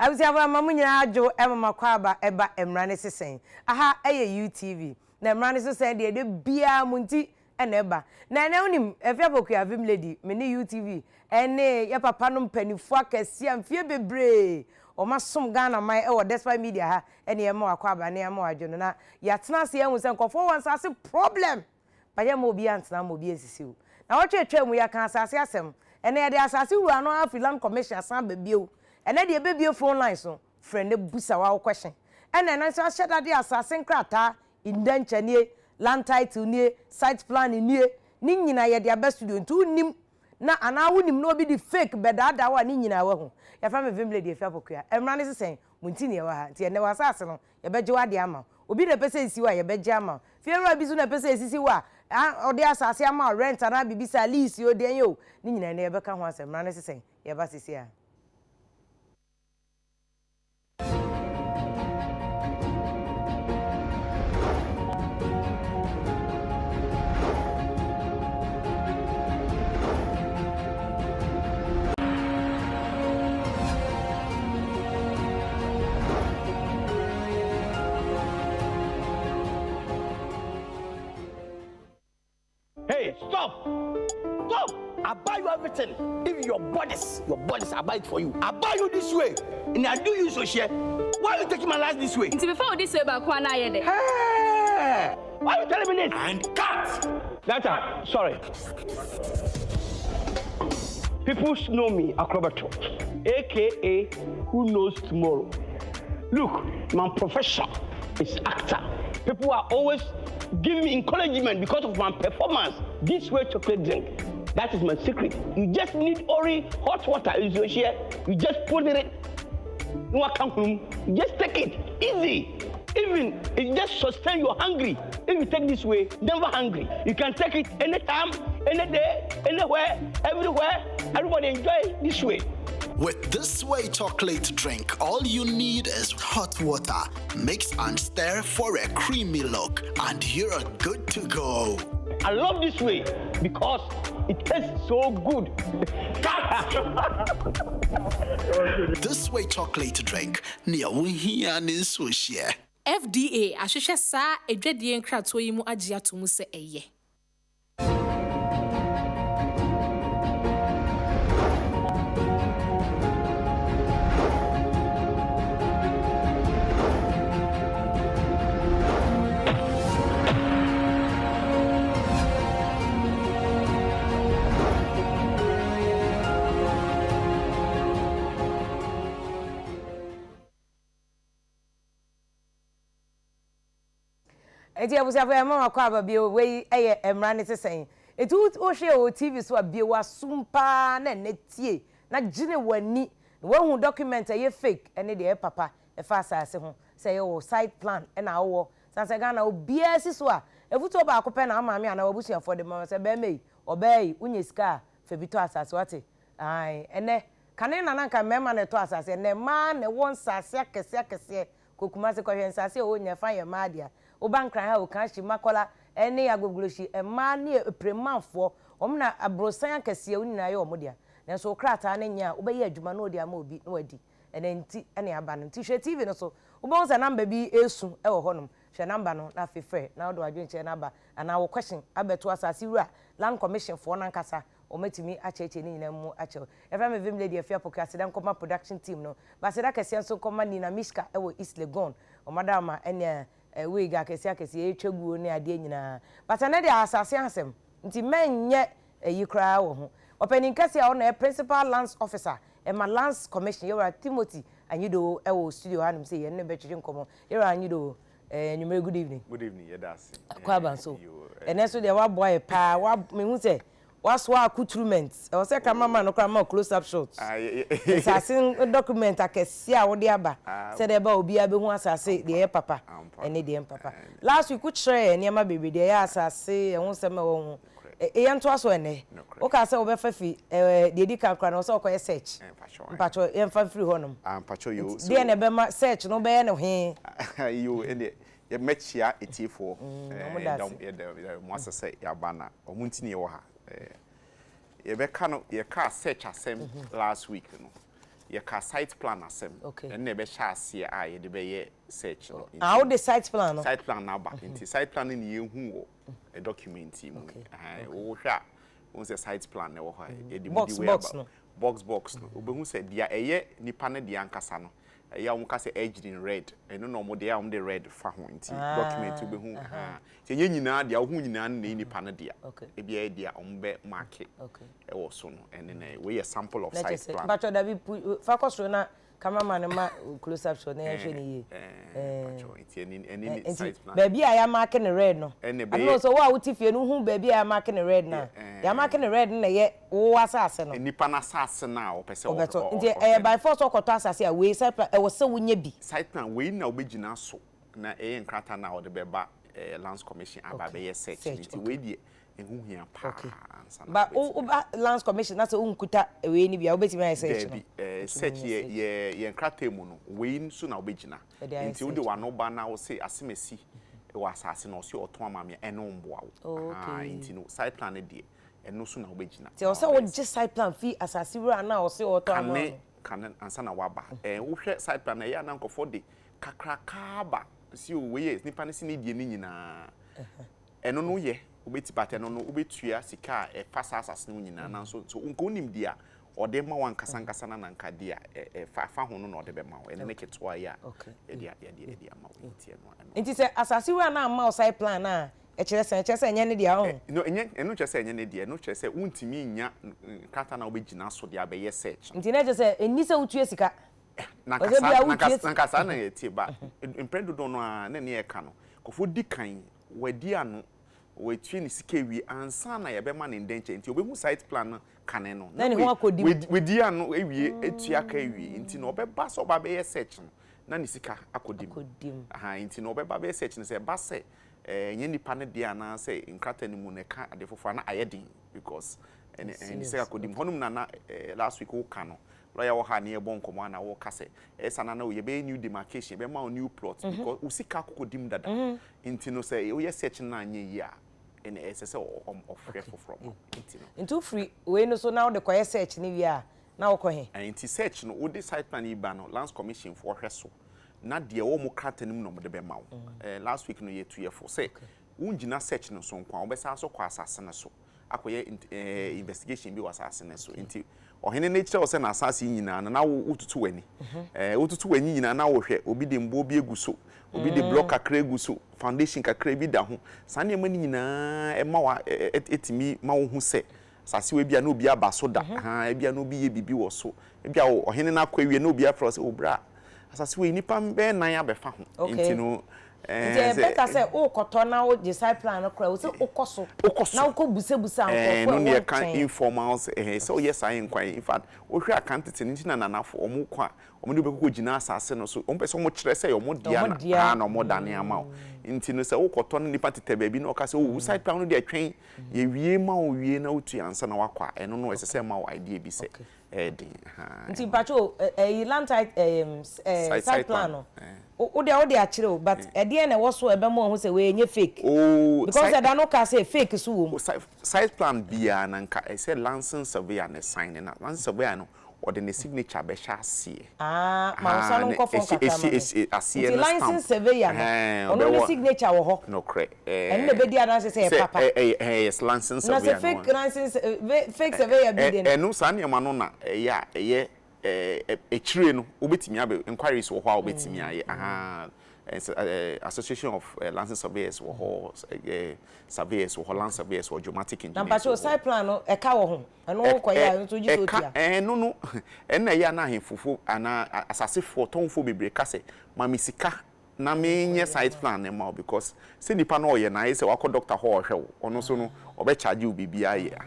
Abusuafo ama mo nyinaa adwo ɛma mo akwaaba ɛba mmra ne sesɛn. Aha ɛyɛ UTV. Na mmra ne sesɛn deɛ da biara mo nti ɛna ɛba. Na ɛnɛ wonim Afia Pokuaa Vim Lady me ne UTV ɛne yɛ papa nom mpaninfoɔ akɛseɛ a mfie bebree wɔn asom Ghana man ɛwɔ Despite Media ha ɛne yɛma wo akwaaba ne yɛama wo adwo no na yɛatena ase ahu sɛ nkurɔfoɔ wɔ nsaase problem. But yɛmma obiara ntena mma obiara nsisi wo. Nawɔtwe a etwaa mu yɛkaa asase asɛm. Ɛnnɛ yɛde asase wura no ara firi Land Commission asan aba bio. Ɛnnɛ deɛ yɛbɛbue phone lines no, frɛ na busa wo question. Ɛna ɛno nso ahyɛ da de asase nkrataa, indenture nie, land title nie, site plan nie, ne nyinaa yɛde aba studio nti wonnim na anaa wonim na obi de fake bɛdaadaa wo a ne nyinaa wahu. Yɛfrɛ me Vim Lady Afia Pokuaa. Mmara no se sɛn? Mo nti na yɛwɔ ha. Nti ɛnnɛ w'asase no Yɛbɛgye w'adeɛ ama wo. Obi na ɛpɛ sɛ ɛsi hɔ a, yɛbɛgye ama wo. Fiewura bi nso na ɛpɛ sɛ ɛsisi hɔ a, a ɔde asase ama wo, rent anaa biribi saa, lease o, deɛn o, ne nyinaa ɛnnɛ yɛbɛka ho asɛm. Mmara no se sɛn? Yɛba seesei ara. Hey, stop! Stop! I buy you everything. If your bodies, your bodies, I buy it for you. I buy you this way, and I do you so share. Why are you taking my life this way? Nti mefa wo this way baako a na ayɛ dɛ. Hey! Why are you telling me this? And cut! Data, sorry. People know me, Akrobeto, aka Who Knows Tomorrow. Look, my profession is actor. People are always giving me encouragement because of my performance. This way chocolate drink. That is my secret. You just need only hot water. You share. You just put it in. You just take it. Easy. Even it just sustain you hungry. If you take this way, never hungry. You can take it anytime, any day, anywhere, everywhere. Everybody enjoy this way. With this way chocolate drink, all you need is hot water. Mix and stir for a creamy look, and you're good to go. I love this way because it tastes so good. This way chocolate drink, nea wohia ne nsuo hyeɛ. FDA ahwehwɛ saa adwadie nkratoɔ yi mu agye ato mu sɛ ɛyɛ. Enti abusuafo yɛma mo akwaaba bio, wei yɛ mmara no te sɛn? Enti wohwɛ wɔ TV so a bue w'asom paa na ɛnɛ tie na gyene w'ani na woahu document a ɛyɛ fake ɛne deɛ ɛyɛ papa ɛfa asase ho sɛ ɛyɛ wo site plan ɛna wowɔ sane sɛ Ghana obiara si so a afutuo baako pɛ na wo maame anaa w'abusuafoɔ de ma wo sɛ bɛrima yi ɔbaa yi wonya sika a fa bi tɔ asase wate ae ɛnɛ kane na na nka mmarima na ɛtɔ asase ɛnɛ mmaa na ɛwɔ nsase akɛseɛ akɛseɛ Kɔ Kumasi kɔhwɛ nsase a ɛwɔ nyinaa ɛfa yɛ mmaa dea. Woba Nkran ha Okashi, Makola ɛne Agbogbloshie mmaa ne Apiremanfoɔ wɔn na aborosan akɛseɛ wo nyinaa yɛ wɔn dea. Nanso wo krataa no nyɛ a wobɛyɛ adwuma na wɔde ama obi na wadi. Ɛno nti na aba no. Nti hwɛ TV no so wobɛhu sɛ number bi resu wɔ hɔnom. Hwɛ number no na afei frɛ na wode w'adwenkyerɛ no aba anaa wo question abɛto asase wura Land Commission foɔ no ankasa Wɔatumi akyerɛkyerɛ ne nyinaa mu akyerɛ wo. Yɛfrɛ me Vim Lady Afia Poku, aseda nkɔma production team no. But aseda kɛseɛ nso nkɔma Nina Mishka wɔ East Legon. Wɔn adaama ne wig akɛseɛ akɛseɛ yɛtwa guo ne adeɛ nyinaa. But ɛnnɛ deɛ asase asɛm nti mɛnyɛ ayi koraa wɔ ho. Ɔpanin kɛseɛ a ɔno na ɛyɛ Principal Lands Officer ɛma Lands Commission, Yɛwura Timothy Anyidoho wɔ studio hanom sei, yɛne no bɛtwetwe nkɔmmɔ. Yɛwura Anyidoho, anwummere, good evening. Good evening, yɛda ase. Akwaaba nso, ɛnnɛ nso deɛ woaboa yɛ paa, wa mehu sɛ Wasoa accoutrement, ɛwɔ sɛ camera man no koraa ma wo close up shot. Nsase document akɛseɛ a wode aba sɛdeɛ ɛbɛa obiara bɛhu asase deɛ ɛyɛ papa ɛne deɛ ɛmpapa. Last week wokyerɛɛ yɛn nneɛma bebree, deɛ ɛyɛ asase, ɛho nsɛm a ɛwɔ ho. Yɛntoa so ɛnnɛ. Wokaa sɛ wobɛfa fi deɛ ɛdi kan koraa no ɛwɔ sɛ wokɔyɛ search. Mpakyɛw yɛmfa mfiri hɔnom. Nti deɛn na ɛbɛma search no wobɛyɛ no he? Yoo ɛndeɛ Mɛkyea atiefoɔ. Yɛda mo ase sɛ yɛaba na wɔn nti na yɛwɔ ha. Yɛbɛka no, yɛkaa search asɛm last week no. Yɛka site plan asɛm. Okay. Ɛno na yɛbɛhyɛ aseɛ a yɛde bɛyɛ search no. Ah, wode site plan no? Site plan no aba. Nti site plan no ne yɛhu wɔ document yi mu. Wohwɛ a, wohu sɛ site plan no wɔ hɔ a yɛde mu Box di wei box aba. no. Box box no. Wobɛhu sɛ deɛ ɛyɛ nipa no deɛ ankasa no, ɛyɛ a wɔka sɛ edged in red. Ɛno na wɔde a wɔde red fa ho nti document wobɛhu. Nti ɛnyɛ nyinaa deɛ wohu nyinaa no na ɛyɛ nipa no dea. Ebi ɛyɛ deɛ wɔn bɛ mark ɛwɔ so no, ɛne na wei yɛ sample of Na kyerɛ site sɛ plan. Mpatwɔ dabi pu fa kɔ soro na cameraman no ma close up shot na yɛnhwɛ ne yie. Mpatwɔ, nti ɛne ne Nti site plan. baabi a yɛamark ne red no. Ɛna Ano ɛbɛyɛ sɛ wo a wote fie no wohu baabi a yɛamark ne red no a. Yɛamark ne red no na ɛyɛ wo asase no. Nipa n'asase no a ɔpɛ sɛ Ɔbɛtɔ. Nti ɛyɛ by force ɔkɔtɔ asase a wei site plan ɛwɔ sɛ wonya bi. Site plan wei na wobɛgyina so na ɛyɛ nkrataa na wɔde bɛba Lands Commission aba abɛyɛ search. Nti wei deɛ ɛho hia paa ansa na Ba wobɛtumi. Woba Lands Commission na sɛ wonkuta wei no bi a, wobɛtumi ayɛ search no? Daabi, search yɛ nkrataa mu no, wei nso na wobɛgyina. Ɛde ayɛ Nti wode search. w'ano ba na wose asemasi wɔ asase no, ɔse ɔtɔn ama me a, ɛno mboa wo. Nti no site plan no deɛ, ɛno so na wobɛgyina. Nti ɛwɔ sɛ wogye site plan fi asase wura na ɔse ɔtɔn ama wo no. Kane ansa na waba. Wohwɛ site plan no, ɛyɛ a na nkurɔfoɔ de kakraka ba. Si o, wei yɛ nipa no si ne deɛ no nyinaa. Ɛno no yɛ, wobɛti, but ɛno no wobɛtua sika a ɛfa saa asase no nyinaa. Nanso so nka wonim deɛ a ɔde ma wo ankasa ankasa na nanka deɛ a ɛfa fa ho no na ɔde bɛma wo. Ɛno ne ketewa yi a yɛde ama wo. Nti ɛno. Nti sɛ asase wura no amma wo site plan a, ɛkyerɛ sɛ ɛkyerɛ sɛ ɛnyɛ ne deɛ ɔho? No, ɛnyɛ, ɛno kyerɛ sɛ ɛnyɛ ne deɛ. Ɛno kyerɛ sɛ wontumi nya nkrataa na wobɛgyina so de abɛyɛ search. Nti na kyerɛ sɛ ɛnni sɛ wotua sika. Na Ɔsɛ bia wotua nka saa na yɛtie ba mpɛn dodoɔ no a na ne yɛka no, nkurɔfoɔ di kan wadi ano wɔatua ne sika awie ansa na yɛbɛma ne ndɛnkyɛ. Nti obɛhu site plan no kane no na ne ho akɔdi mu. Wadi ano awie, atua aka awie, nti na ɔbɛba sɛ ɔba bɛyɛ search no na ne sika akɔdi mu. Akɔdi mu. Nti na ɔbɛba bɛyɛ search no sɛ ɛba sɛ ɛnyɛ nipa no deɛ anaasɛ nkrataa no mu no ɛka ade foforɔ a na ayɛ den because ɛne ne sika akɔdi mu. Hɔnom na last week woka no, lawyer wɔ ha ne yɛbɔ nkɔmmɔ a na wɔka sɛ ɛsa na na yɛbɛyɛ new demarcation, yɛbɛma wo new plot because wo sika akɔkɔdi mu dada. Nti no sɛ woyɛ search no anyɛ yie a, ɛne ɛsɛ sɛ ɔfrɛ foforɔ ma nti no. Nti wofiri wei no so na wode kɔyɛ search no wie a, na wokɔ he? Nti search no, wode site plan yi ba no, Lands Commission foɔ hwɛ so na deɛ ɛwɔ mo krataa no mu na wɔde bɛma wo. Last week no yɛtu yɛfo sɛ wongyina search no so nko a, wobɛsan so kɔ asase no so akɔyɛ investigation bi wɔ asase no so. Nti ɔhene no kyerɛ wo sɛ n'asase yi nyinaa no na wotutu w'ani. Wotutu w'ani nyinaa na wohwɛ obi de mboɔ bi egu so, obi de block kakra egu so, foundation kakra bi da ho. Saa nneɛma no nyinaa ɛma wa ɛtumi ma wo hu sɛ asase wei bia na obi aba so da. Ebia na obi yɛ biribi wɔ so. Ebia ɔhene no akɔ awie na obi afrɛ wo sɛ obra asase wei nipa bɛyɛ 4 abɛfa ho. Nti no Nti ɛyɛ better sɛ wokɔtɔ na wogye site plan no koraa, wo sɛ wokɔ so na wokɔ busabusa nkurɔfoɔ No a ne ɛwɔ yɛka nkyɛn. Informals sɛ woyɛ saa nkwan. In fact, wohwɛ akantete no nti na nanafo ɔmo kɔ a ɔmo de wobɛkɔkɔ gyina asase no so. Ɔmo pɛ sɛ ɔmo kyerɛ sɛ ɔmo dea Ɔmo dea. na ɔmo dane ama wo. Nti no sɛ wokɔtɔ no nipa tetɛ baabi na ɔka sɛ oh, wo site plan no deɛ twɛn yɛwie ma wo wie na wotua ansa na wakɔ a, ɛno no ɛsɛ sɛ ɛma wo idea bi sɛ ɛyɛ den. Nti mpatwo ɛyi land site site plan no wo deɛ wode akyerɛ o, but ɛdeɛn na ɛwɔ so a ɛbɛma wahu sɛ wei ɛnyɛ fake? Because ɛda no wokaa sɛ fake so wɔ mu. Site plan biara na nka ɛsɛ licensed surveyor na sign na licensed surveyor no ɔde ne signature bɛhyɛ aseɛ. Ah, ma wo nsa no nkɔ fam kakra ma me. Aseɛ Nti no stamp. licensed surveyor no, ɔno ne signature wɔ hɔ. Nokorɛ. Ɛno na ɛbɛdi adanse sɛ ɛyɛ papa. Sɛ ɛyɛ licensed Na surveyor sɛ no. Fake license fake surveyor bi de no. Ɛno saa nneɛma no na ɛyɛ a ɛyɛ akyire no wobɛtumi abɛ inquiries wɔ hɔ a wobɛtumi ayɛ. Association of Licensed Surveyors wɔ hɔ, surveyors wɔ hɔ, land surveyors wɔ, geomatic Na engineers mpatwo wɔ hɔ. Site plan no ɛka wɔ ho. Ɛno wokɔyɛ a nso gye sɛ Ɛka otua. Ɛno no ɛno na ɛyɛ a na ahemfofo anaa asasefoɔ tɔnfoɔ bebree ka sɛ ma me sika na menyɛ site plan no ma wo, because sɛ nipa no ɔyɛ na ayɛ sɛ wakɔ doctor hɔ a ɔhwɛ wo, ɔno nso no ɔbɛcharge wo biribi ayɛ.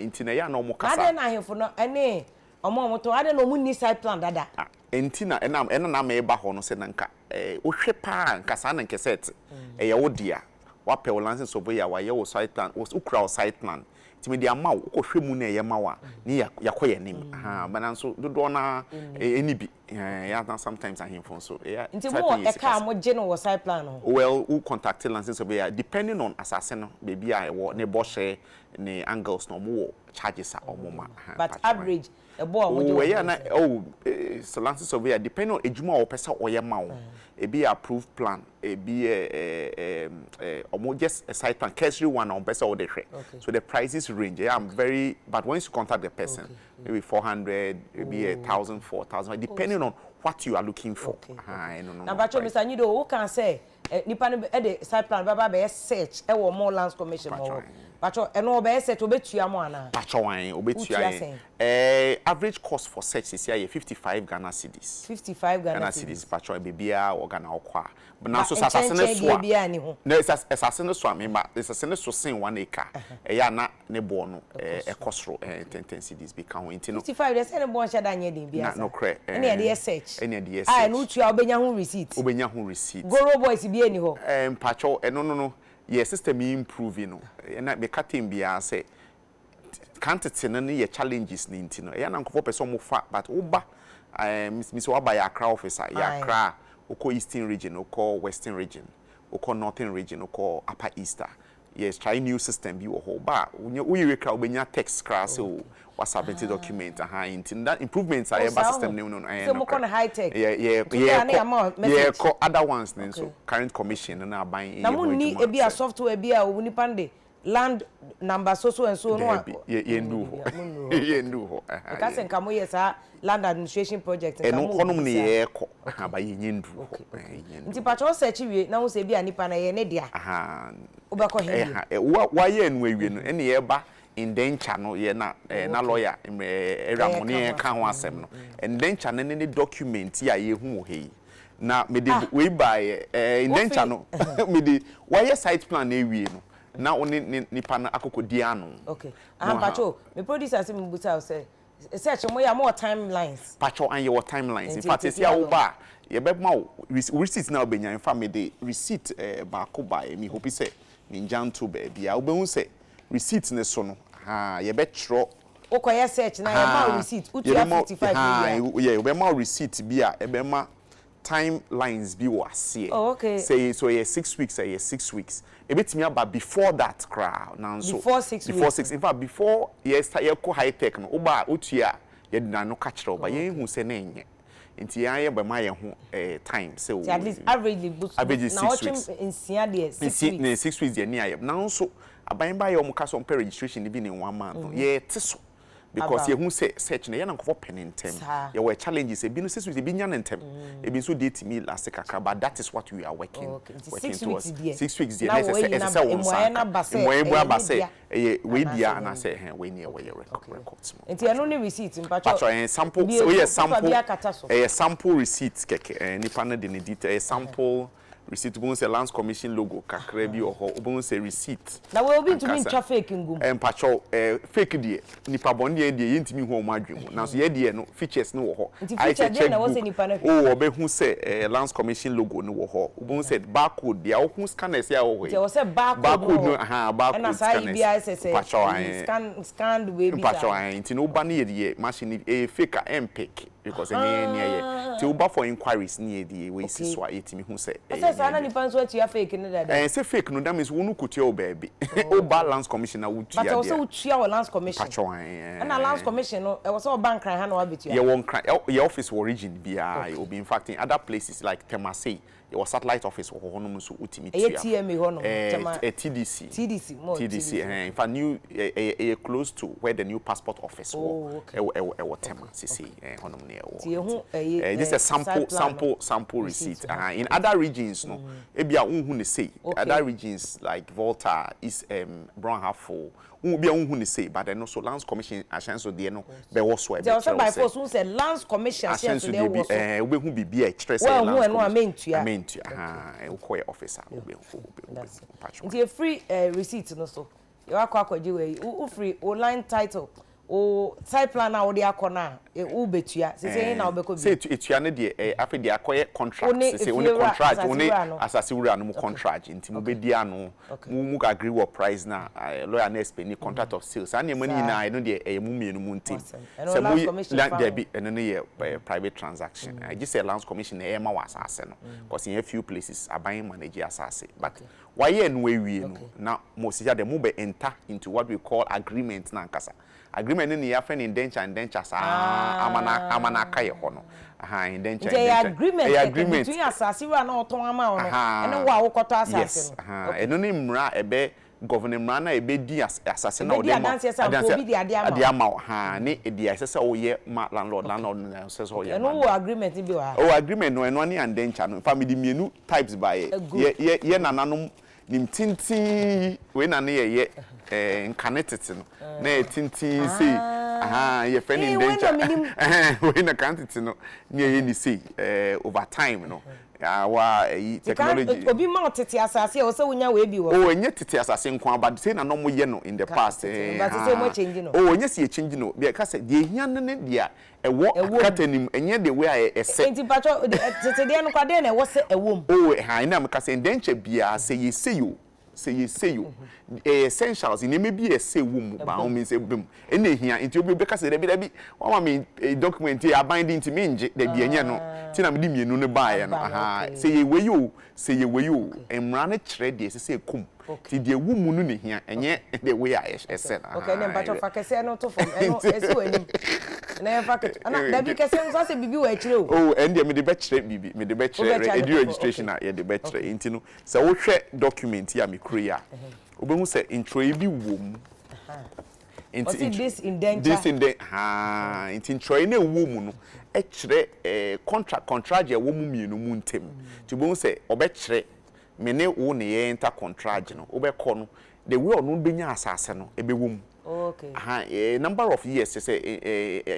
Nti na ɛyɛ a na ɔmo Na kasa. adɛn na ahemfo no ɛne ɔmo a ɔmo tɔn adɛn na ɔmo nni site plan dada? Nti na ɛna ɛna na meba hɔ no sɛ na nka wohwɛ paa nka saa na nkɛsɛ ɛte ɛyɛ wo dea, wapɛ wo license surveyor, wayɛ wo site plan, wokura wo site plan, nti mede ama wo, wokɔhwɛ mu na ɛyɛ ma wo a ne yɛakɔ yɛn anim. Bɛna nso dodoɔ no ara ɛni bi. Ɛyɛ a sometimes ahemfo nso ɛyɛ Nti mo wɔ ɛka a mo gye no wɔ site plan ho? Well, wo contact licensing surveyor depending on asase no baabi a ɛwɔ, ne bɔhyɛ, ne angles no, ɔmo wɔ charges a ɔmo ma. But average ɛbɔ a ɔmo gye wɔ ho ne sɛn? Oh, ɛyɛ a na oh licensing surveyor depending on adwuma a ɔpɛ sɛ ɔyɛ ma wo, ebi yɛ approved plan, ebi yɛ ɔmo just a site plan, cursory one a ɔmo pɛ sɛ wode hwɛ. So the prices range, ɛyɛ a I'm very, but once you contact the person, maybe 400, ebi yɛ 1004, 1005, depending on what you are looking for. Okay. Na mpakyɛw Mister Nyido, wo kaa sɛ nipa no de site plan bɛba abɛyɛ search ɛwɔ mo lands commission mo hɔ. Mpakyɛw ɛno ɔbɛyɛ search ɔbɛtua mo anaa? Mpakyɛw ae, ɔbɛtua yɛn. Ɛɛ average cost for search sisi ayɛ 55 Ghana cedis. 55 Ghana cedis. Mpakyɛw baabiara wɔ Ghana wokɔ a. Nanso sɛ asase no so a, na asase no so a, mema asase no so sen 1 acre a, ɛyɛ a na ne boɔ no ɛkɔ soro, 10 10 cedis bi ka ho. Nti no. 55 deɛ sɛ ne boɔ nhyɛ da nyɛ den biara saa. Nokorɛ. Ɛna yɛde yɛ search. Ɛna yɛde yɛ search. A ɛno wotua a wobɛnya ho receipt. Wobɛnya ho receipt. Goro boys biara nni hɔ. Mpakyɛw ɛno no no, yɛ system yi improve no, ɛna meka term biara sɛ, Kan tete no ne yɛ challenges no nti no ɛyɛ a na nkurɔfoɔ pɛ sɛ wɔn fa but wo ba ɛɛ me sɛ waba yɛ Accra office a yɛ Accra a wokɔ Eastern region wokɔ Western region wokɔ Northern region wokɔ Upper East a yɛ try new system bi wɔ hɔ wo ba a wonya woyɛ wie koraa wobɛnya text koraa sɛ o wa submit document ahaa nti no that improvements a Oh yɛba saa system ho no mu no ɛɛ sɛ mokɔ nokorɛ no high tech yɛ yɛ nti woyɛ a na yɛama wo yɛkɔ message yɛkɔ other ones no nso okay current commission no na aban na yɛ ho monni adwuma ebi a sɛ software bi a onipa no de Land number so so and so no a. Daabi, yɛ yɛnduu hɔ. Monnuu hɔ. Yɛnduu hɔ. Ɛha Meka sɛ yɛ. nka moyɛ saa land administration project nka Ɛno mowɔ hɔnom biribi ne saa. yɛɛkɔ. Aha, but yɛnnya nduu hɔ. Okay, okay. Yɛnnya Nti nduu hɔ. pakyɛ wo search wie na wohu sɛ ebia nipa no ɛyɛ ne dea. Aha. Wobɛkɔ he bio? Ɛha, wa wayɛ ɛno awie no, ɛne yɛɛba indenture no yɛ na ɛɛ na Oh, okay. lawyer mmerɛ ɛwura mo ne Ɛɛka ho yɛɛka ho asɛm. asɛm no. Indenture no ne ne document yi a yɛhu wɔ ha yi. Na mede Ah! wei baeɛ, ɛɛ indenture Wofi no mede wayɛ site plan no awie no, Na wo ne ne nipa no akɔkɔdi ano. Okay. Na Aha waha. mpakyɛw, me producer se me busa wo sɛ, search mo yɛ a mo wɔ time lines? Pakyɛw an yɛwɔ time lines. In Nti fact ɛtake sɛsi a how wo long? ba a, yɛbɛma wo wo receipt no a wobɛnya, in fact mede receipt eh baako baeɛ, me hope sɛ mengya nto baabi a, wobɛhu sɛ receipt no so no, ahaa, yɛbɛtwerɛ. Wokɔyɛ search na yɛma wo Ahaa, receipt, wotua yɛbɛma wo, 55 no ahaa, wie a. yeah, yɛbɛma wo receipt bi a ɛbɛma time lines bi wɔ aseɛ. Oh okay. Sɛ ɛyɛ so ɛyɛ 6 weeks a ɛyɛ 6 weeks. Ɛbɛtumi aba before that koraa nanso. Before 6 Before weeks. 6 in fact before yɛ start yɛkɔ high tech no woba a wotua a yɛde n'ano ka kyerɛ wo but yɛn hu sɛ na ɛnyɛ nti yɛn ara yɛbɛma yɛn ho eh, time sɛ Nti at least averagely bos averagely 6 naawɔtwe weeks. 6 deɛ 6 Nsia weeks. ne 6 weeks deɛ ne ayɛ nanso aban ba yɛ wɔn ka sɛ wɔn pɛ registration no bi ne one month no yɛte so because Aba. yɛhu sɛ search no ɛyɛ na nkurɔfoɔ pɛ ne ntɛm. Saa. Yɛwɔ challenges ebi no 6 weeks ebi nya ne ntɛm ebi nso deɛ tumi last kakra but that is what we are working Oh, okay. Nti working 6 towards. weeks deɛ 6 weeks deɛ na na ɛsɛ sɛ wɔayi ɛsɛ na sɛ wo nsa mmuaeɛ aka no aba sɛ mmuaeɛ bu ɛyɛ aba ne sɛ dea ɛyɛ wei anaasɛ dea ɛnyɛ ne anaasɛ ɛhɛn wei ne ɛwɔ yɛ records mu. Nti ɛno ne receipt mpakyɛw. Pakyɛw ɛyɛ sample Bie woyɛ paper sample bi akata so. ɛyɛ sample receipt kɛkɛ ɛɛ nipa no de ne detail ɛyɛ sample receipt wobɛhu sɛ lands commission logo kakra bi wɔ hɔ wobɛhu sɛ receipt Na wei obi ntumi ankasa ntwa fake ngu mu. Eh, mpakyɛw eh, fake deɛ nipa bɔne deɛ deɛ yɛntumi hu wɔn adwene mu nanso yɛ deɛ no features no wɔ hɔ Nti ayɛ feature sɛ deɛ na ɛwɔ sɛ checkbook nipa no hwɛ. o ɔbɛhu sɛ eh, lands commission logo no wɔ hɔ wobɛhu sɛ barcode deɛ wohu scanners yɛ a wɔ hɔ yi Nti ɛwɔ sɛ barcode no barcode wɔ no hɔ. aha barcode Ɛna saa yi scanners bi ayɛ sɛ sɛ mpakyɛw ɛyi eh, scan scanned wei bi mpakyɛw saa. eh, nti no woba no yɛ deɛ machine no ɛyɛ fake a ɛmpick because ɛnyɛ yɛn ni ɛyɛ nti woba for inquiries ne yɛ deɛ wei si so a yɛtumi hu sɛ ɛyɛ Ɔsɛ saa na ne nipa nso atua fake no dada. ɛɛ sɛ fake no that means wo no kotua wɔ baabi woba lands commission na wotua But ɛwɔ sɛ deɛ wotua wɔ lands commission. mpakyɛw ɛɛ Ɛna lands commission no ɛwɔ sɛ ɔba Nkran ha na wabɛtua. yɛwɔ Nkran yɛ office wɔ region biara yɛwɔ bi in fact in other places like Tema sei yɛwɔ satellite office wɔ hɔ nom nso wotumi Ɛyɛ tua TMA hɔ nom ɛɛ Tema TDC TDC mo TDC TDC. ɛhɛn in fact new ɛyɛ ɛyɛ close to where the new passport office wɔ Oh okay. ɛwɔ ɛwɔ ɛwɔ Tema sisi ɛɛ hɔnom ne ɛwɔ Nti yɛhu ɛyi ɛɛ this is a ɛɛ sample site plan no sample sample receipt receipt no. uh, in other regions no ebi a nhun ne sei Okay. other regions like Volta East Brong Ahafo bi a nhun ne sei but ɛno so lands commission ahyɛnsodeɛ no bɛwɔ so a Nti ɛwɔ sɛ ɛbɛkyerɛ by wo sɛ force wohu sɛ lands commission ahyɛnsodeɛ ahyɛnsodeɛ bi wɔ so. ɛɛ wobɛhu biribi a ɛkyerɛ sɛ Woanhu lands ɛno a commission mentua. mentua ha wokɔ yɛ office a wobɛhu wobɛhu That's it. mpatwɔ Nti efiri receipt no so yɛwɔ akɔ akɔgye wei wo wofiri wo line title Wo site plan a wode akɔ no a, wobɛtua. Seesei ɛhe na wobɛkɔ Sɛ bio? etua no deɛ, ɛyɛ afei deɛ akɔyɛ Wo contract ne seesei, wo ne efiewura, contract, wo ne asase wura no. asase wura no mo Okay. contract, nti Okay. mobɛdi ano, Okay. mo mo agree wɔ price no a, lawyer no explaini contract of sale, saa nneɛma no Saa. nyinaa ɛno deɛ ɛyɛ mo mmienu mo Mo ntam. asɛm. Ɛno Sɛ Lands moyɛ, Commission la, fa ho? dabi, ɛno no yɛ private transaction, gye sɛ Lands Commission na ɛrema wo asase no, cause in a few places aban manage asase, but Okay. wayɛ ɛno awie no, Okay. na mo seesei deɛ mobɛ enter into what we call agreement no ankasa. Agreement no ne yɛafrɛ no indenture indenture saa ama no ama no aka yɛ hɔ no. Aha, indenture Nti ɛyɛ indenture. agreement Ɛyɛ kɛkɛ agreement. between asase wura na ɔtɔn ama wo no ɛne Aha. wo a wokɔtɔ asase Yes. no. Aha. Okay. Ɛno ne mmara a ɛbɛ govern mmara no a ɛbɛdi as asase no a Ɛbɛdi wɔde ama adanseɛ sɛ ampa adanseɛ obi de adeɛ ama adeɛ wo. ama wo. Aha, ne deɛ ɛsɛ sɛ woyɛ ma landlord, landlord no nea ɛsɛ sɛ Okay. ɔyɛ Ɛno ma wowɔ no. agreement no bi wɔ ha? Oh, agreement no ɛno ne indenture no. In fact, mede mmienu types baeɛ. Agu. Yɛ yɛ yɛ nananom nim tenten yi, wei na ne yɛyɛ eh, nkane tete no na yɛ tenten sei, Ah. aha, yɛfrɛ no Ee, wei na indenture. menim. Wei na kan tete no ne yɛyɛ ne sei, eh, over time no awa ɛyi Nti kan technology. obi ma wo tete asase a ɛwɔ sɛ wonya wei bi wɔ Oh, so. ɛnyɛ tete asase nko ara, but sei na na wɔyɛ no in the Ka past. tete no, Eh, but sɛ wɔn ha. change no. Oh, ɛnyɛ sɛ yɛ change no, deɛ ɛka sɛ deɛ ehia no ne deɛ ɛwɔ Ɛwɔ mu. akata nim, ɛnyɛ the way a ɛsɛ. Nti mpatwɔ tete deɛ no koraa deɛ na ɛwɔ sɛ ɛwɔ mu? Oh, ha, ɛna meka sɛ indenture biara sɛ yɛ sei o, sɛ yɛ sei o, ɛyɛ essentials, nneɛma bi a ɛsɛ ɛwɔ mu, by all means ɛbɛ mu, ɛna ehia. Nti obi bɛka sɛ dabi dabi, wama me document yi aban di nti mengye, dabi, ɛnyɛ no. Nti na mede mmienu no baeɛ no. Aba no, Aha, okay. sɛ yɛ wei o, sɛ yɛ wei o, mmara no kyerɛ deɛ ɛsɛ sɛ ɛkɔ mu. Nti deɛ ɛwɔ mu no na ehia, ɛnyɛ the way a ɛsɛ no. Okay, ne Aha, mpatwɔ fa kɛseɛ no to fam, ɛno ɛsi wɔ anim. Na yɛmfa ketewa. Na dabi, kɛseɛ no nso asɛ biribi wɔ akyire o. Oh, ɛn deɛ mede bɛkyerɛ biribi, mede bɛkyerɛ Wobɛkyerɛ ade ɛdi foforɔ, registration okay. a yɛde bɛkyerɛ. Nti no, sɛ wohwɛ document yi a mekura yi a, wobɛhu sɛ ntwerɛeɛ bi wɔ mu. Nti Ɔsi this indenture. This indenture, haa, nti ntwerɛeɛ no a ɛwɔ mu no ɛkyerɛ contract a ɛwɔ mu mmienu mu ntam. Nti wobɛhu sɛ ɔbɛkyerɛ me ne wo ne yɛn enter contract no, wobɛkɔ no, the way ɔno bɛnya asase no ɛbɛwɔ mu. Aha, number of years sɛ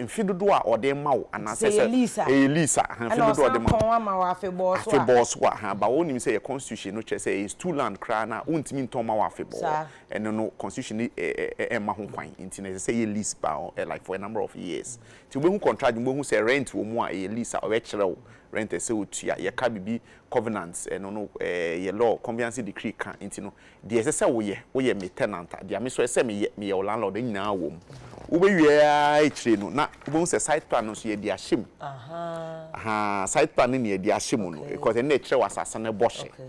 mfe dodoɔ a ɔde ma wo anaasɛ Sɛ ɛyɛ lease a. Ɛyɛ lease a, aha, mfe Ɛna dodoɔ a ɔde ɔsan ma wo. tɔn ama wo afebɔɔ so a. Afebɔɔ so a, aha, ba wonim sɛ yɛ constitution no kyerɛ sɛ ɛyɛ stool land koraa na wontumi ntɔn ma wo afebɔɔ. Saa. Ɛno no constitution no ɛmma ho kwan, nti na ɛsɛ sɛ ɛyɛ lease ba like for a number of years. Nti wobɛhu contract no, wobɛhu sɛ rent wɔ mu a ɛyɛ lease a ɔbɛkyerɛ wo rent ɛsɛ wotua. Yɛka biribi covenants, ɛno no yɛ law conveyancing decree ka, nti no deɛ ɛsɛ sɛ woyɛ, woyɛ me tenant a, deɛ me nso ɛsɛ sɛ meyɛ, meyɛ wo landlord, ne nyinaa wɔ mu. Wobɛwie ara akyire no na wobɛhu sɛ site plan no nso yɛde ahyɛ mu. Aha, site plan no ne yɛde ahyɛ mu no, because ɛno na ɛkyerɛ wo asase no bɔhyɛ. Okay.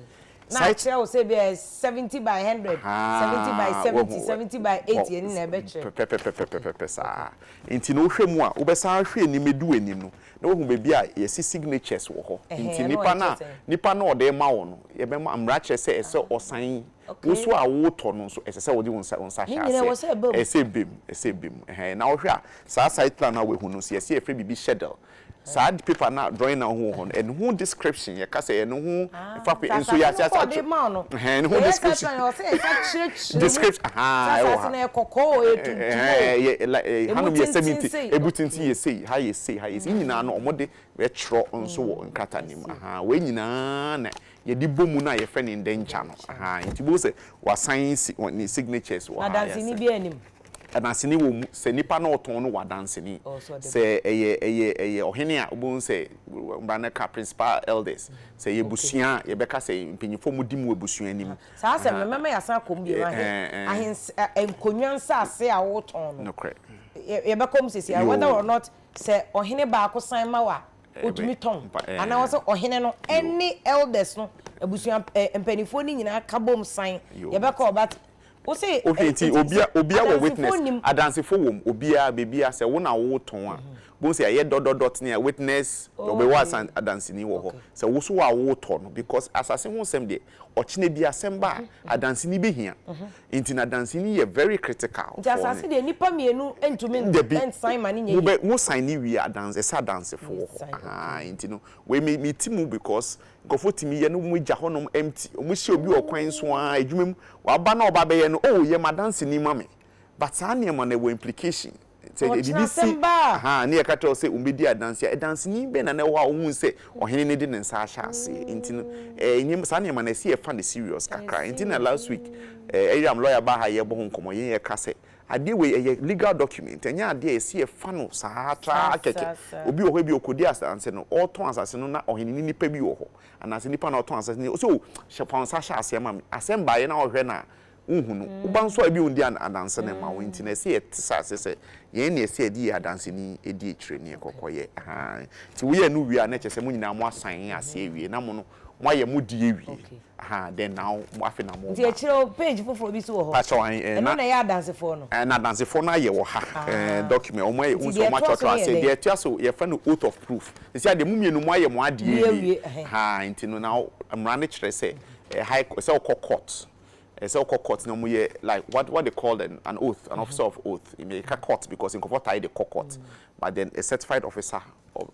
Na akyerɛ wo sɛ bi a 70 by 100, 70 by 70, 70 by 80, ɛne na ɛbɛkyerɛ. Pɛpɛpɛpɛpɛpɛ saa. Nti no wohwɛ mu a, wobɛsan ahwɛ anim edu w'anim no, na woahu baabi a yɛsi signatures wɔ hɔ. Nti Ɛno nipa na ɛkyerɛ sɛn? Nipa na ɔde ma wo no, yɛbɛma mmara kyerɛ sɛ ɛsɛ ɔsan. Wo so a wotɔ no nso, ɛsɛ sɛ wode wo nsa Ne hyɛ nyinaa ɛwɔ aseɛ. sɛ ɛba mu. Ɛsɛ ɛbɛ mu, ɛsɛ ɛbɛ mu. Ɛhɛn, na wohwɛ a saa site plan no a woahu no nso, yɛsɛ yɛfrɛ biribi schedule. Saa paper na drawing na wohu wɔ hɔ no, ɛno ho description, yɛka sɛ ɛno ho fa Sɛ nso yɛ asase no kɔ ɔde ma wo no, ɛhɛn, ɛno ho yɛyɛ site description. plan, ɛwɔ sɛ yɛsa kyerɛkyerɛ mu. Description, aha, Sɛ ɛwɔ asase ha. no yɛ kɔkɔɔ o, ɛyɛ tuntum o. Ɛhɛn, yɛ like Emu hanom yɛ tenten 70, sei. ebu tenten yɛ sei, ha yɛ sei, ha yɛ sei. Nyinaa no ɔmo bɛtwerɛ nso wɔ nkrataa no mu. Aha, wei nyinaa na yɛde bɔ mu no a yɛfrɛ no indenture no. Aha, nti bo sɛ wasan si ne signatures wɔ Na ha. danseni Yɛsɛ bi anim. Adanseni wɔ mu sɛ nipa na ɔtɔn no wɔ adanseni. Oh, so ɔde Sɛ ɛyɛ ɔhene a, wobɛhu sɛ mmara no ka principal elders. Sɛ ɛyɛ busua a, yɛbɛka sɛ mpanyinfoɔ mu di mu abusua anim. Saa asɛm no mɛma yɛasan akɔ mu bio. Ahens nkonnwa nsase a wotɔn no. Nokorɛ. Yɛbɛkɔ mu sisi a whether or not sɛ ɔhene baako san ma wo a otumi tɔn anaa wɔsɛ ɔhene no ɛne elders no, abusua mpanimfoɔ no nyinaa ka bom san. Yɛbɛkɔ, but wose Okay, nti obia wɔ witness, adansefo wɔ mu, obia beebi a sɛ wo na wotɔn a, bo sɛ ɛyɛ dot dot dot ne a witness ɔbɛwɔ asan adanseni wɔ hɔ sɛ wo so a wotɔ no, because asase ho nsɛm deɛ, ɔkyena bi asɛm ba a, adanseni bɛhia, nti na adanseni yɛ very critical. Nti asase deɛ, nipa mmienu ntumi Dabi. nsan ma ne nyɛ mo yie. Bɛ mo sign ne wie, adanse, ɛsɛ adansefo wɔ hɔ. Sign, Aha, nti no wei mi ti mu because nkurɔfoɔ tumi yɛ no, mo gya hɔnom empty, ɔmo hyɛ obi wɔ kwan so a adwuma mu waba na ɔba bɛyɛ no, oh, yɛ ma adanseni ma me, but saa nneɛma no ɛwɔ implication sɛ Ɔkyena ebibi si asɛm ba a. Aha, ne yɛka kyerɛ wo sɛ ɔmbɛdi adanse a, ɛdanseni bɛn na ɛwɔ hɔ a ohun sɛ ɔhene ne de ne nsa ahyɛ aseɛ? Nti no nneɛma saa nneɛma no ɛsi yɛfa no serious kakra. Nti na last week ɛyɛ am lawyer ba ha, yɛbɔ ho nkɔmmɔ, yɛn yɛka sɛ Adeɛ wei ɛyɛ legal document, ɛnyɛ adeɛ a yɛsi yɛfa no saa traa kɛkɛ. Obi wɔ hɔ bi okodi asase no, ɔretɔn asase no na ɔhene ne nipa bi wɔ hɔ, anaasɛ nipa na ɔtɔn asase no, ɔsɛ o hyɛ fa nsa hyɛ aseɛ ma me. Asɛm baeɛ na ɔhwɛ na wohu no. Woba nso a ebi ondi adanse no ma wo, nti na ɛsɛ yɛte sɛ ase sɛ yɛn na ɛsɛ yɛde yɛ adanseni edi akyire ne yɛkɔkɔ yɛ. Nti woyɛ no wie a, na kyerɛ sɛ mo nyinaa mo asan aseɛ awie na mo no mo ayɛ mo di awie. Then now afei na mo ba. Nti akyire o, page foforɔ bi so wɔ hɔ. Pakyɛw ayi ɛna. Ɛno na ɛyɛ adansefoɔ no. Ɛna adansefoɔ no ayɛ wɔ ha. Document wɔn ayɛ, nti deɛ ɛtoa so no yɛ dɛn? Deɛ ɛtoa so yɛfrɛ no oath of proof. Sisi adeɛ mo mmienu mo ayɛ mo adeɛ awie. Nti no na mmara no kyerɛ sɛ high sɛ wokɔ court, sɛ wokɔ court na wɔn yɛ like what they call an oath, an officer of oath. Meka court because nkurɔfoɔ taa de kɔ court, but then a certified officer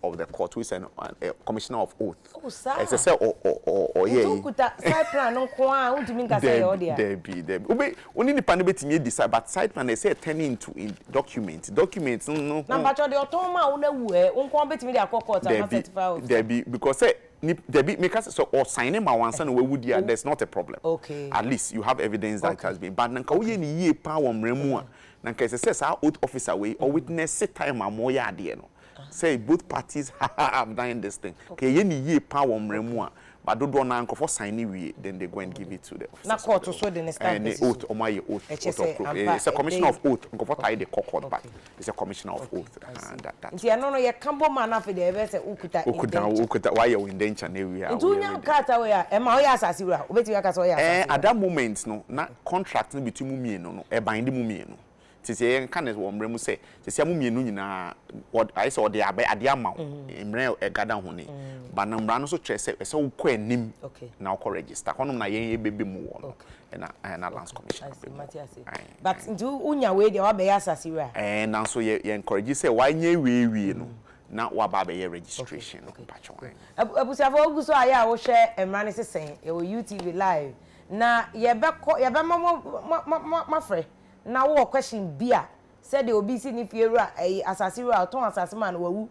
of the court who is an a commissioner of oath. Oh, saa. Ɛsɛ sɛ ɔ ɔ ɔ ɔyɛ yi. Nti wokuta site plan no nko a, wontumi nka sɛ ɛyɛ wo dea. Dabi, dabi. Wobe wo ne nipa no betumi adi side, but site plan ɛsɛ turn into in document. Document no no. Na mpakyɛw deɛ ɔtɔn maa wo no awu ɛ, wo nko ara wobetumi de akɔ court ama certified officer? Dabi, because sɛ ni dabi meka sɛ sɛ ɔsign ma wo ansa na wawu deɛ a, there's not a problem. Okay. At least you have evidence that it has been. But na nka woyɛ no yie paa wɔ mmara mu a, na nka ɛsɛ sɛ saa oath officer wei ɔwitness time a moyɛ adeɛ no. Sɛ both parties have done this thing. Ka ɛyɛ ne yie paa wɔ mmara mu a, but dodoɔ no ara nkurɔfoɔ sign ne wie, then they go and give it to the officers. Na court so de ne stamp ne asi so. Oath, wɔn ayɛ oath, Ɛkyɛ oath of sɛ proof. ampa It's a commissioner ɛbɛyi. of oath, nkurɔfoɔ taa de kɔ court, but Okay. it's a commissioner of Okay, oath. I see. That Nti ɛno no yɛka bom a na afei deɛ ɛbɛyɛ sɛ wokuta Wokuta, indenture. wokuta, woayɛ wo indenture no awie a, Nti woyɛ wonya ready. krataa wei a, ɛma woyɛ asase wura? Wobɛtumi aka sɛ woyɛ asase At wura? that moment no, na contract no between mo mmienu no, ɛbinde mo mmienu. Nti sɛ yɛnka no wɔ mmerɛ mu sɛ, seesei mo mmienu nyinaa, wɔ ayɛ sɛ ɔde abɛ adeɛ ama wo, mmerɛ a ɛgada ho ni. But na mmara no nso kyerɛ sɛ, ɛsɛ wokɔ anim na wokɔ register. Hɔnom na yɛn yɛbɛbɛ mu wɔ no, ɛna ɛna Lands Commission abɛ mu. Mate ase. But nti wonya wei deɛ woabɛyɛ asase wura? Ɛɛ, nanso yɛ yɛ encourage sɛ woanyɛ wei awie no, na woaba abɛyɛ registration no. Mpakyɛw ae. Abusuafoɔ wogu so a yɛ a wohwɛ Mmara No Sesɛn wɔ UTV live. Na yɛbɛkɔ, yɛbɛma mo mo mo moafrɛ na wowɔ question bi a, sɛdeɛ obi si ne fie wura ɛyi asase wura ɔtɔn asase maa no wawu,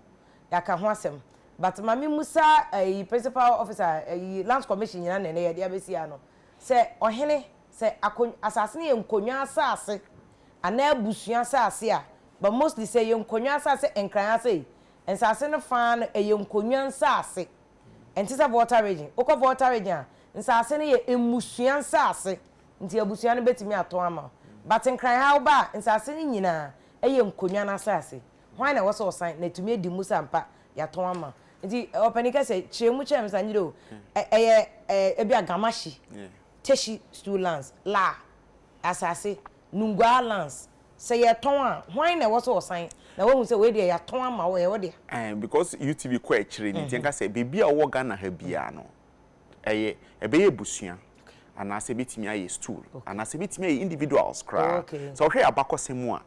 yɛaka ho asɛm. But ma me musa ɛyi principal officer ɛyi lands commission nyina na ɛnɛ yɛde abɛsi ha no, sɛ ɔhene sɛ akon asase no yɛ nkonwa asase anaa abusua asase a, but mostly sɛ ɛyɛ nkonwa asase Nkran ha sei, nsase no faa no ɛyɛ nkonwa nsase, ɛnte sɛ Volta region, wokɔ Volta region a, nsase no yɛ mmusua nsase. Nti abusua no bɛtumi atɔn ama wo. But Nkran ha woba a, nsase no nyinaa yɛ nkonnwa no asase. Hwan na ɛwɔ sɛ ɔsan na ɛtumi adi mu sɛ ampa yɛatɔn ama wo? Nti ɔpanin kɛsɛ, kyerɛ mu kyerɛ me sɛ anyere o, ɛyɛ ebia Gamahye, Teshie stool lands, La asase, Nungua lands, sɛ yɛtɔn a, hwan na ɛwɔ sɛ ɔsan na wahu sɛ wei deɛ yɛatɔn ama wo, ɛyɛ wo dea? Because UTV kɔ akyire no nti yɛnka sɛ baabi a wowɔ Ghana ha biara no, ɛyɛ ɛbɛyɛ abusua anaasɛ ebetumi ayɛ stool anaasɛ ebetumi ayɛ individuals koraa. Sɛ wohwɛ abakɔsɛm mu a,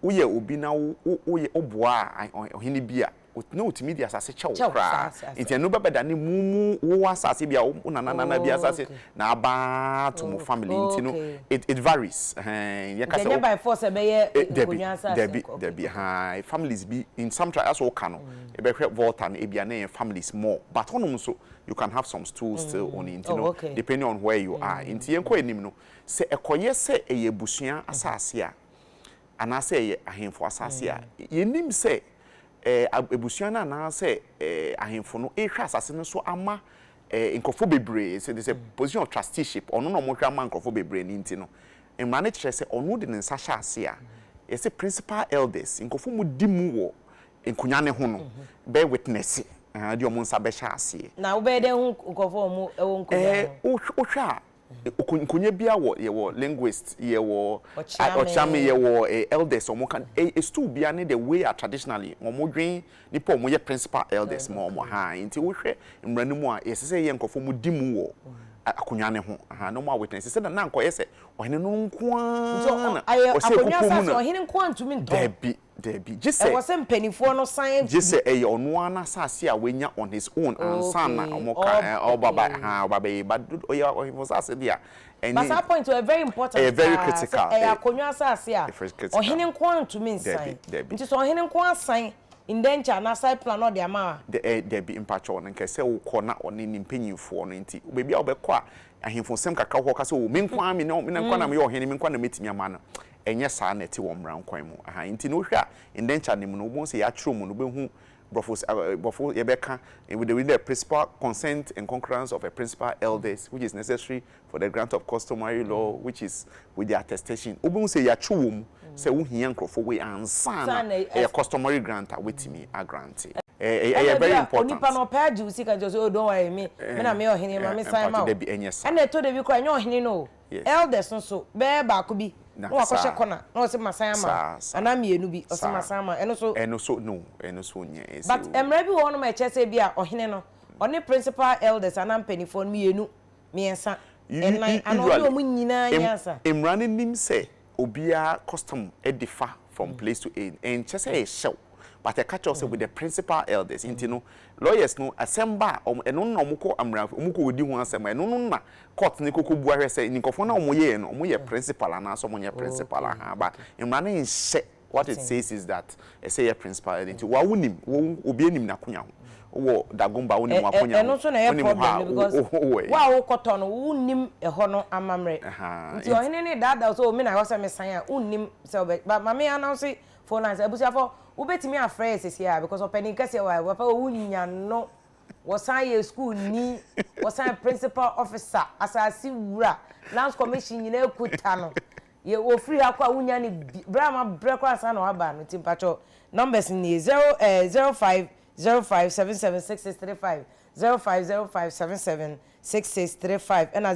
woyɛ obi na wo wo woyɛ woboa ɔhene bi a, na otumi de asase kyɛ wo koraa. Nti ɛno bɛbɛda ne mu mu wo asase bi a wo nana nana bi asase na aba to mo family. Nti no it varies. Ɛhɛn, yɛka sɛ ɛnyɛ by force ɛbɛyɛ dabi nkonnwa asase. Dabi dabi haa families bi in some tribes asɛ woka no, ɛbɛhwɛ Volta no ebia na ɛyɛ families more, but hɔnom nso you can have some stools still on nti no depending on where you are. Nti yɛnkɔ anim no, sɛ ɛkɔyɛ sɛ ɛyɛ abusua asase a anaasɛ ɛyɛ ahemfo asase a, yɛnim sɛ abusua no anaasɛ ahemfo no rehwɛ asase no so ama nkurɔfoɔ bebree, sɛ there's a position of trusteeship, ɔno na wɔhwɛ ama nkurɔfoɔ bebree no nti no, mmara no kyerɛ sɛ ɔno de ne nsa hyɛ ase a, yɛsɛ principal elders, nkurɔfoɔ mu di mu wɔ nkonnwa no ho no, bɛ witness, de wɔn nsa bɛhyɛ aseɛ. Na wobɛyɛ dɛn hu nkurɔfoɔ a wɔn wɔ nkonnwa ho? Wohwɛ a, nkonnwa biara wɔ, yɛwɔ linguist, yɛwɔ ɔkyeame, yɛwɔ elders, wɔn ka, stool biara ne the way a traditionally wɔn dwen nipa a wɔyɛ principal elders ma wɔn ha. Nti wohwɛ mmara no mu a, yɛsɛ sɛ yɛ nkurɔfoɔ mu di mu wɔ akonnwa no ho, na wɔn a witness sɛ na nkɔyɛ sɛ ɔhene no nko ara na ɔsɛ kukuo mu na ɔhene nko ara ntumi ntɔn. Dabi, dabi, gye sɛ ɛwɔ sɛ mpanimfoɔ no san gye sɛ ɛyɛ ɔno ara n'asase a wanya on his own ansa na wɔn ka ɔba ba ha ɔba bɛyɛ, but ɔyɛ ɔhemfo asase deɛ a, ɛne But saa point wɔ very important ɛyɛ very paa critical. Sɛ ɛyɛ akonnwa asase a, very critical. Ɔhene nko ara ntumi nsan. Dabi, dabi. Nti sɛ ɔhene nko ara san indenture anaa site plan na ɔde ama a. Dabi, mpakyɛw no nkɛ sɛ wokɔ na ɔne ne mpanyinfoɔ no, nti baabi a wobɛkɔ a ahemfo nsɛm kakra wɔ hɔ ka sɛ o me nko ara me nko ara na meyɛ ɔhene, me nko ara na mɛtumi ama no. Ɛnyɛ saa na ɛte wɔ mmara nkwan mu. Aha, nti no wohwɛ a indenture no mu no, wobɛhu sɛ yɛatwerɛ mu no, wobɛhu borɔfo borɔfo yɛbɛka with the principal consent and concurrence of a principal elders, which is necessary for the grant of customary law, which is with the attestation. Wobɛhu sɛ yɛatwerɛ wɔ mu sɛ wohia nkurɔfoɔ wei ansa na ɛyɛ customary grant a woatumi agrante. Ɛyɛ very important. Onipa no ɔpɛ agye wo sika nti ɔsɛ, "Oh, don't worry, me na meyɛ ɔhene, ma me sign ma wo." Dabi, ɛnyɛ saa. Ɛna ɛtɔ da bi koraa, ɛnyɛ ɔhene no o, elders nso bɛyɛ baako bi na wakɔhyɛ kɔna na ɔsɛ ma sign ama wo, anaa mmienu bi ɔsɛ ma sign ama, ɛno so. Ɛno so no, ɛno so nyɛ. But mmerɛ bi wɔ hɔnom a ɛkyerɛ sɛ bi a ɔhene no ɔne principal elders anaa mpanimfoɔ no mmienu, mmiɛnsa, ɛnan, anaa ɔne wɔn nyinaa nyɛ ansa. Mmara no nim sɛ obiara custom differ from place to a, ɛnkyɛ sɛ ɛhyɛw, but ɛka kyerɛw sɛ with the principal elders. Nti no lawyers no asɛm ba a, ɛno na ɔmo kɔ mmara, ɔmo kɔ odi ho asɛm, ɛno no na court ne koko bu ahwɛ sɛ nkɔfoɔ na ɔmo yɛ no, ɔmo yɛ principal anaasɛ ɔmo nyɛ principal aha. But mmara no nhyɛ. What it says is that ɛsɛ yɛ principal elder. Nti wa wonim wo, obi anim n'akonya ho wɔ Dagomba, wonim w'akonya ho. Ɛno nso na ɛyɛ problem no, because wo a wokɔtɔ no, wonnim ɛhɔ no amammerɛ, nti ɔhene ne daadaa sɛ omi na ɛwɔ sɛ mesan a, wonnim sɛ ɔbɛ ba. Maame announce phone lines. Abusuafo, wobɛtumi afrɛ yɛ sisi a, because ɔpanin kɛseɛ wɔ ha, papa owu nya no, wɔsan yɛ school ni, wɔsan principal officer, asase wura, Lands Commission nyinaa kuta no. Yɛ ofiri ha kɔ a, wonya ne bi bere a ma brɛ koraa ansa na waba no. Nti mpatwɔ, numbers nie: 0 0505776635, 0505776635, ɛna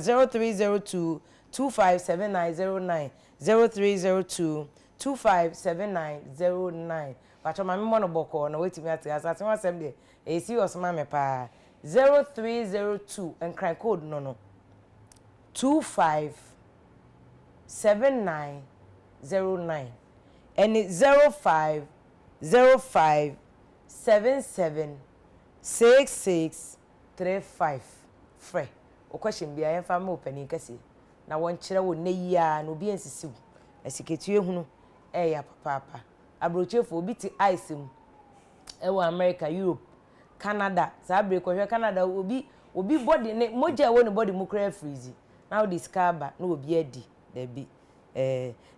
0302257909, 0302257909. Patwɔ, maame mmɔ no bɔkɔɔ na watumi ate asase ho asɛm deɛ, ɛyɛ serious ma me paa. 0302, Nkran code no 257909, ɛne 0505776635. Frɛ wo question biara, yɛmfa ma wo panin kɛseɛ na wɔnkyerɛ wo nnɛ yi ara na obi ansisi wo. Asiketua hunu ɛyɛ papaapa. Aburokyefoɔ, obi te ice mu ɛwɔ America, Europe, Canada saa bere. Kɔhwɛ Canada, obi body ne mogya a ɛwɔ ne body mu koraa freeze na wode sika aba na obi adi dabi.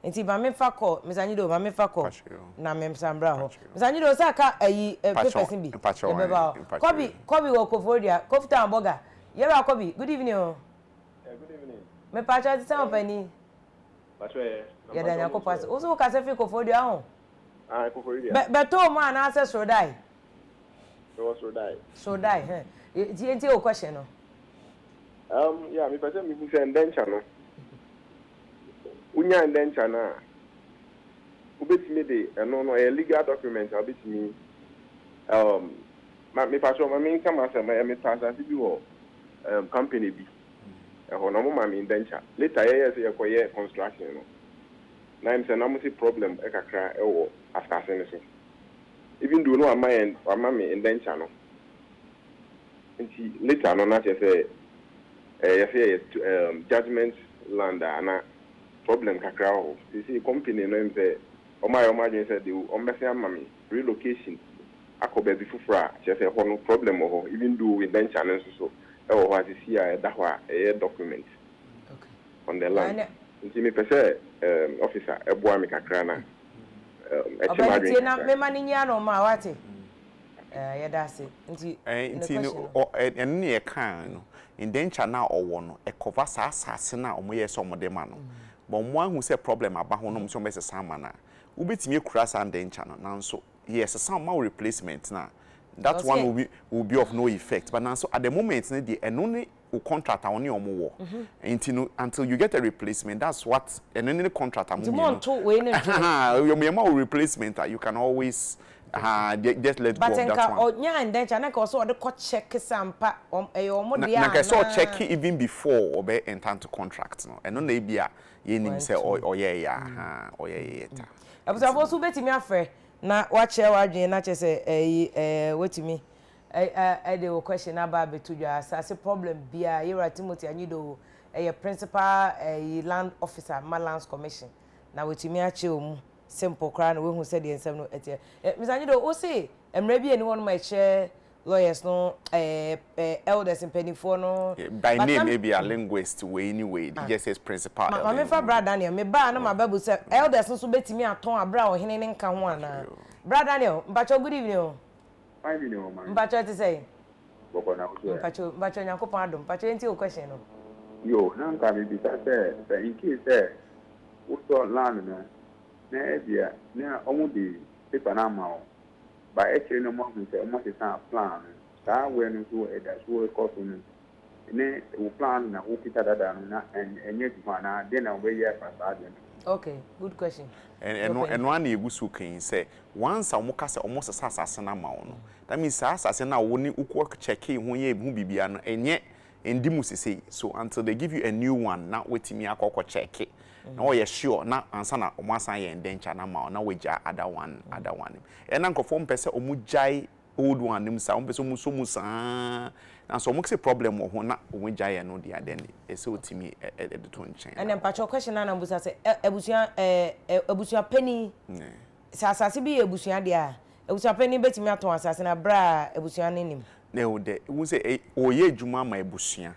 Nti maame fa kɔ Mr. Anyido, maame fa kɔ na me nsa mbra hɔ. Mr. Anyido, sɛ aka ayi papers bi, yɛbɛba hɔ. Kɔbi Kɔbi wɔ Koforidua, Koftown Bɔga. Yɛwura Kɔbi, good evening o. Good evening. Mepatwa, te sɛ ɔpani? Yɛda Nyankopɔn ase. Wo so wokasa firi Koforidua ho? Ah, Koforidua. Bɛtɔɔ mu anaasɛ Sorodae? Mewɔ Sorodae. Sorodae, hɛn. Nti yɛntie wo question no. Yeah, mepɛ sɛ mehu sɛ indenture no, wonya indenture no a, wobɛtumi de ɛno no, ɛyɛ legal document a wobɛtumi ma mepa so ma menka ma asɛm. Ɛyɛ metɔ asase bi wɔ company bi ɛhɔ na ɔmo ma me indenture. Later yɛyɛ sɛ yɛkɔyɛ construction no na ɛm sɛ na mo se problem ɛkakra ɛwɔ asase no so, even though no wama yɛn, wama me indenture no. Nti later no na kyerɛ sɛ yɛsɛ yɛyɛ judgment land a na problem kakra wɔ hɔ. Sisi company no ɛm sɛ ɔmo ayɛ ɔmo adwene sɛ de ɔmo bɛsɛn ama me relocation akɔ baabi foforɔ a kyerɛ sɛ ɛhɔ no problem wɔ hɔ, even though indenture no nso so ɛwɔ hɔ a sisi a ɛda hɔ a ɛyɛ document on the land. Nti mepɛ sɛ officer ɛboa me kakra na ɛkyɛ m ɔbɛne tie adwene na kakra. Mema no nyia no ma wate. Yɛda ase. Nti nti no, ɛno ne yɛkaa no, indenture no a ɔwɔ no, ɛcover saa asase no a ɔmo yɛ sɛ ɔmo de ma no, but ɔmo ahu sɛ problem aba ho no, ɔmo sɛ ɔmo bɛsesa ama no a, wobɛtumi akura saa indenture no, nanso yɛsesa ma wo replacement na that one will be of no effect. But nanso at the moment no deɛ, ɛno ne wo contract a wɔne ɔmo wɔ. Nti no, until you get a replacement, that's what ɛno ne contract a mo Nti mo nto wei ne ntwene. Yɛ ma wo replacement a, you can always just let but go of nka that one. Ɔnya indenture na nka ɔsɛ ɔde kɔ check sampa ɛyɛ ɔmo Na deɛ na nka sɛ anaa? ɔcheck even before ɔbɛ enter into contract no, ɛno na ebi a yɛnim sɛ ɔyɛ yɛ aha, ɔyɛ yɛ ta. Abusuafoɔ nso wobɛtumi afrɛ na wakyerɛ w'adwene na kyerɛ sɛ ɛyi wetumi ɛde wo question aba abɛto dwa. Asase problem biara, yɛwura Timothy Anyido ɛyɛ principal ɛyi land officer ma Lands Commission na wetumi akyerɛ wɔn mu simple koraa na wehu sɛdeɛ nsɛm no ɛteɛ. Mr. Anyido, wo se mmerɛ bi ani hɔ nom a ɛkyerɛ lawyers no ɛɛ eh, elders mpanimfoɔ no. By name ebi a linguist wei ni wei it just says principal elder. Ma mefa Bra Daniel me baa na ma bɛ bu sɛ elders nso betumi atɔn abere a ɔhene ne nka ho anaa. Bra Daniel mpakyɛw good evening o. Fine evening o maame. Mpakyɛw ɛte sɛn? Bɔkɔ na wo so ɛ? Mpakyɛw mpakyɛw Nyankopɔn adom mpakyɛw yɛntie wo question no. Yo na nka me bisa sɛ sɛ in case sɛ wo tɔ land no na ebia na ɔmo de paper no ama wo but akyire no ɔmo ahu sɛ ɔmo asesa plan no saa wɛ no nso ɛda so ɛkɔ so no ne wo plan no na wo kita dada no na ɛnyɛ adwuma anaa deɛ na wobɛyɛ afa saa adeɛ no. Okay, good question. Ɛno ɛno ara na yɛgu so ka yi sɛ once a wɔka sɛ wɔsesa asase no ama wo no that means saa asase no a wo ne wokɔ kyɛkee ho yɛɛ ho biribiara no ɛnyɛ ɛndi mu sesei so until they give you a new one na woatumi akɔ akɔ kyɛke na wɔyɛ sure na ansa na wɔn asan ayɛ indenture no ama wo na woagya other one other one no mu. Ɛna nkurɔfoɔ mpɛ sɛ wɔgyae old one no mu saa, wɔn pɛ sɛ wɔn sɔ mu saa na sɛ wɔn se problem wɔ ho na wɔn agyae ɛno deɛ then ɛsɛ otumi ɛde to nkyɛn. Ɛnna mpakyɛw question na na mbusa sɛ ɛ abusua ɛ ɛ abusua panin sɛ asase bi yɛ abusua deɛ a abusua panin bɛtumi atɔn asase no abere a abusua no nim. Na ɛwɔ dɛ wohu sɛ ɛ ɔreyɛ adwuma ama abusua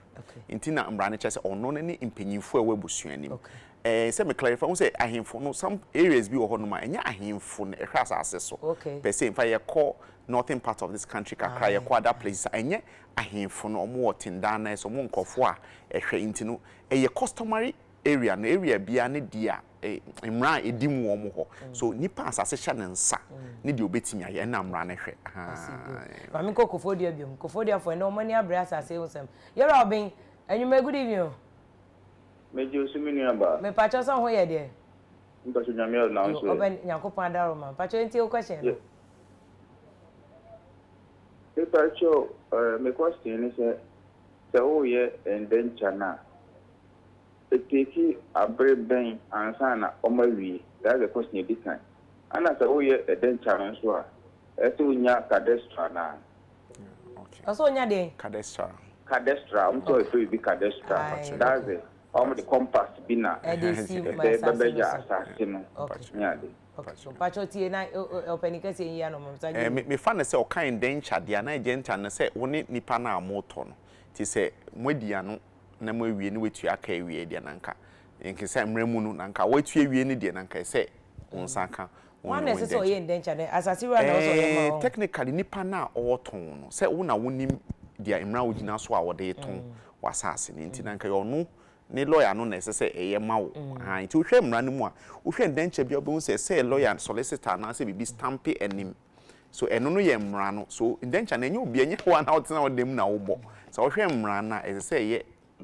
nti na mmara no kyerɛ sɛ ɔno ne ne mpanyinfoɔ a ɛwɔ abusua no mu. Ɛɛ sɛ me clarify, wohu sɛ ahemfo no some areas bi wɔ hɔ nom a ɛnyɛ ahemfo na ɛhwɛ asase so per se. Infact yɛkɔ northern part of this country kakra, yɛkɔ other places a ɛnyɛ ahemfo no, wɔn wɔ Tindana so, wɔn nkorɔfoɔ a ɛhwɛ nti no ɛyɛ customary area no, area biara ne deɛ a mmara a ɛdi mu wɔ wɔn hɔ. So nipa a asase hyɛ ne nsa ne deɛ ɔbɛtumi ayɛ ɛna mmara no hwɛ. Ahaa. Ma menkɔ Koforidua biom. Koforiduafoɔ ɛnnɛ wɔn ani abere asase ho sɛm. Yɛwura Obeng, anwummerɛ good evening o. Megye wo so me nua baa. Mepakyɛw sɛ wo ho yɛ deɛ? Mpakyɛw Nyame adom na wo nso ɛ? Ɔbɛn Nyankopɔn adaworoma. Mpakyɛw yɛntie wo question no. Mepakyɛw eh me question ne sɛ, sɛ wo yɛ indenture no a, etake abere bɛn ansa na ɔmo awie? That's the question edi kan. Ɛna sɛ wo yɛ indenture no nso a, ɛsɛ sɛ wo nya cadastre anaa? Ɔsɛ onya deɛn? Cadastral. Cadastral, wɔn sɛ ɔfrɛ biribi cadastral. That's it. Wɔn de compass bi na ɛsɛ bɛbɛgya asase no ne ade. Mpakyɛ tie na ɔpɛni kɛseɛ nyi ano ma me. Me fa no sɛ ɔka indenture deɛ anaa agenta no sɛ wo ne nipa no a motɔ no nti sɛ moadi ano na moawie na watua aka awie deɛ na nka nka sɛ mmerɛ mu no na nka watua awie no deɛ na nka ɛsɛ wo nsa ka Hwan na ɛsɛ sɛ ɔyɛ indenture no? Asase wura na ɛwɔ sɛ ɔyɛ ma wɔn? Technically nipa no a ɔretɔn no, sɛ wo na wonim deɛ mmara a wogyina so a wɔde retɔn w'asase no nti na nka ɛyɛ ɔno ne lawyer no na ɛsɛ sɛ ɛyɛ ma wo. Ahaa, nti wohwɛ mmara no mu a, wohwɛ indenture bi a wobɛhu sɛ ɛsɛ lawyer, solicitor anaasɛ biribi stampe anim. So ɛno no yɛ mmara no. So indenture no ɛnyɛ obi, ɛnyɛ wo a na wotena wo dan mu na wobɔ. Sɛ wohwɛ mmara no a, ɛsɛ sɛ ɛyɛ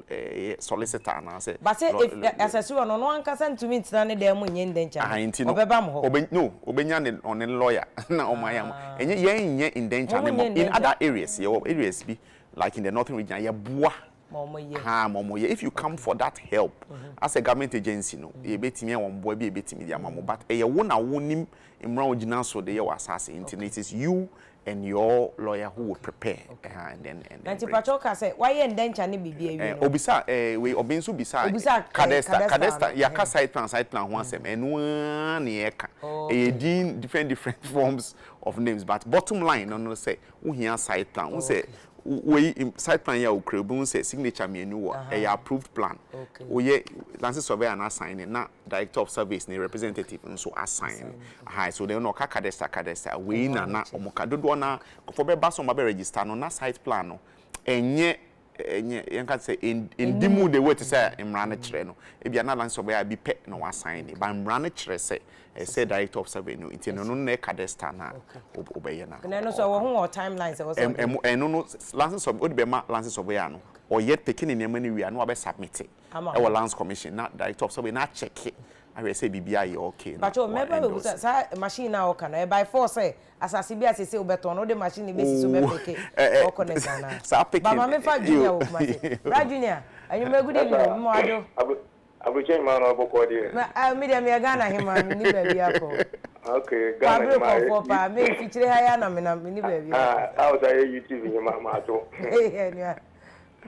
ɛyɛ solicitor anaasɛ. But sɛ if asase wura no ɔno ankasa ntumi ntena ne dan mu nyɛ indenture no, ɔbɛba mo hɔ? Ɔbɛ no ɔbɛnya ne ɔne lawyer na wɔn ayɛ ama. Ɛnyɛ yɛn nyɛ indenture ne mɔ in other areas yɛwɔ areas bi like in the northern region yɛboa ma wɔn yɛ. Haa ma wɔn yɛ if you come for that help as a government agency no yɛbɛtumi ayɛ wɔn boa bi a yɛbɛtumi de ama mo but ɛyɛ wo na wonim mmara a wogyina so de yɛ w'asase nti no it is you and your lawyer who will prepare ɛha and then and Na then nti bring. pakyɛw ka sɛ wayɛ indenture ne biribi awie Eh, no. obisa eh, wei ɔben nso bisa Obisa, eh, cadastre cadastre cadastre no, yɛaka eh. site plan site plan ho asɛm ɛno ara na yɛka Okay. ɛyɛ din different different forms of names but bottom line no no sɛ wohia site plan wo sɛ Okay. wei site plan yi a wokura wobɛhu sɛ signature mmienu wɔ ɛyɛ approved plan Okay. woyɛ lanse surveyor no asign ne na director of surveys ne representative nso asign aha so then ɔka cadastre cadastre wei na na ɔmo ka dodoɔ na nkurɔfoɔ bɛba sɛ ɔmo abɛ register no na site plan no ɛnyɛ ɛnyɛ yɛnka sɛ ɛndi mu the way te sɛ mmara no kyerɛ no ebia na lanse surveyor bi pɛ na wasign ne ba mmara no kyerɛ sɛ ɛsɛ director of survey no nti ɛno no na cadastre na wobɛyɛ na Na ɛno nso ɛwɔ ho wɔ timeline sɛ ɛwɔ sɛ ɔde. ɛno no lanse survey wode bɛma lanse surveyor no ɔyɛ peke ne nneɛma no wie a na wabɛ submit Ama ɛwɔ lands commission na director of survey na akyɛke ahwɛ sɛ biribi ayɛ okay na Pacho wa mɛba endorse. bɛbusa saa machine na ɔka no ɛyɛ by force sɛ asase bi a sese wobɛtɔn no wode machine no bɛsi so Oh, bɛpeke eh, eh, ɔkɔ ne Ghana. saa peke Ba ma mefa Junior wɔ Kumasi. Bra Junior, anwummerɛ good evening o, mema wadwo. Aburukyɛ nyuma na ɔbɔkɔ deɛ. Ma ah, me deɛ meyɛ Ghana hema, menni baabi akɔ. Okay, Ghana Kwabere hema. kɔfoɔ paa, me mfikyire ha yi ara na menam, menni baabi akɔ. Ah, a ɔsa yɛ YouTube hema, mato. Nua,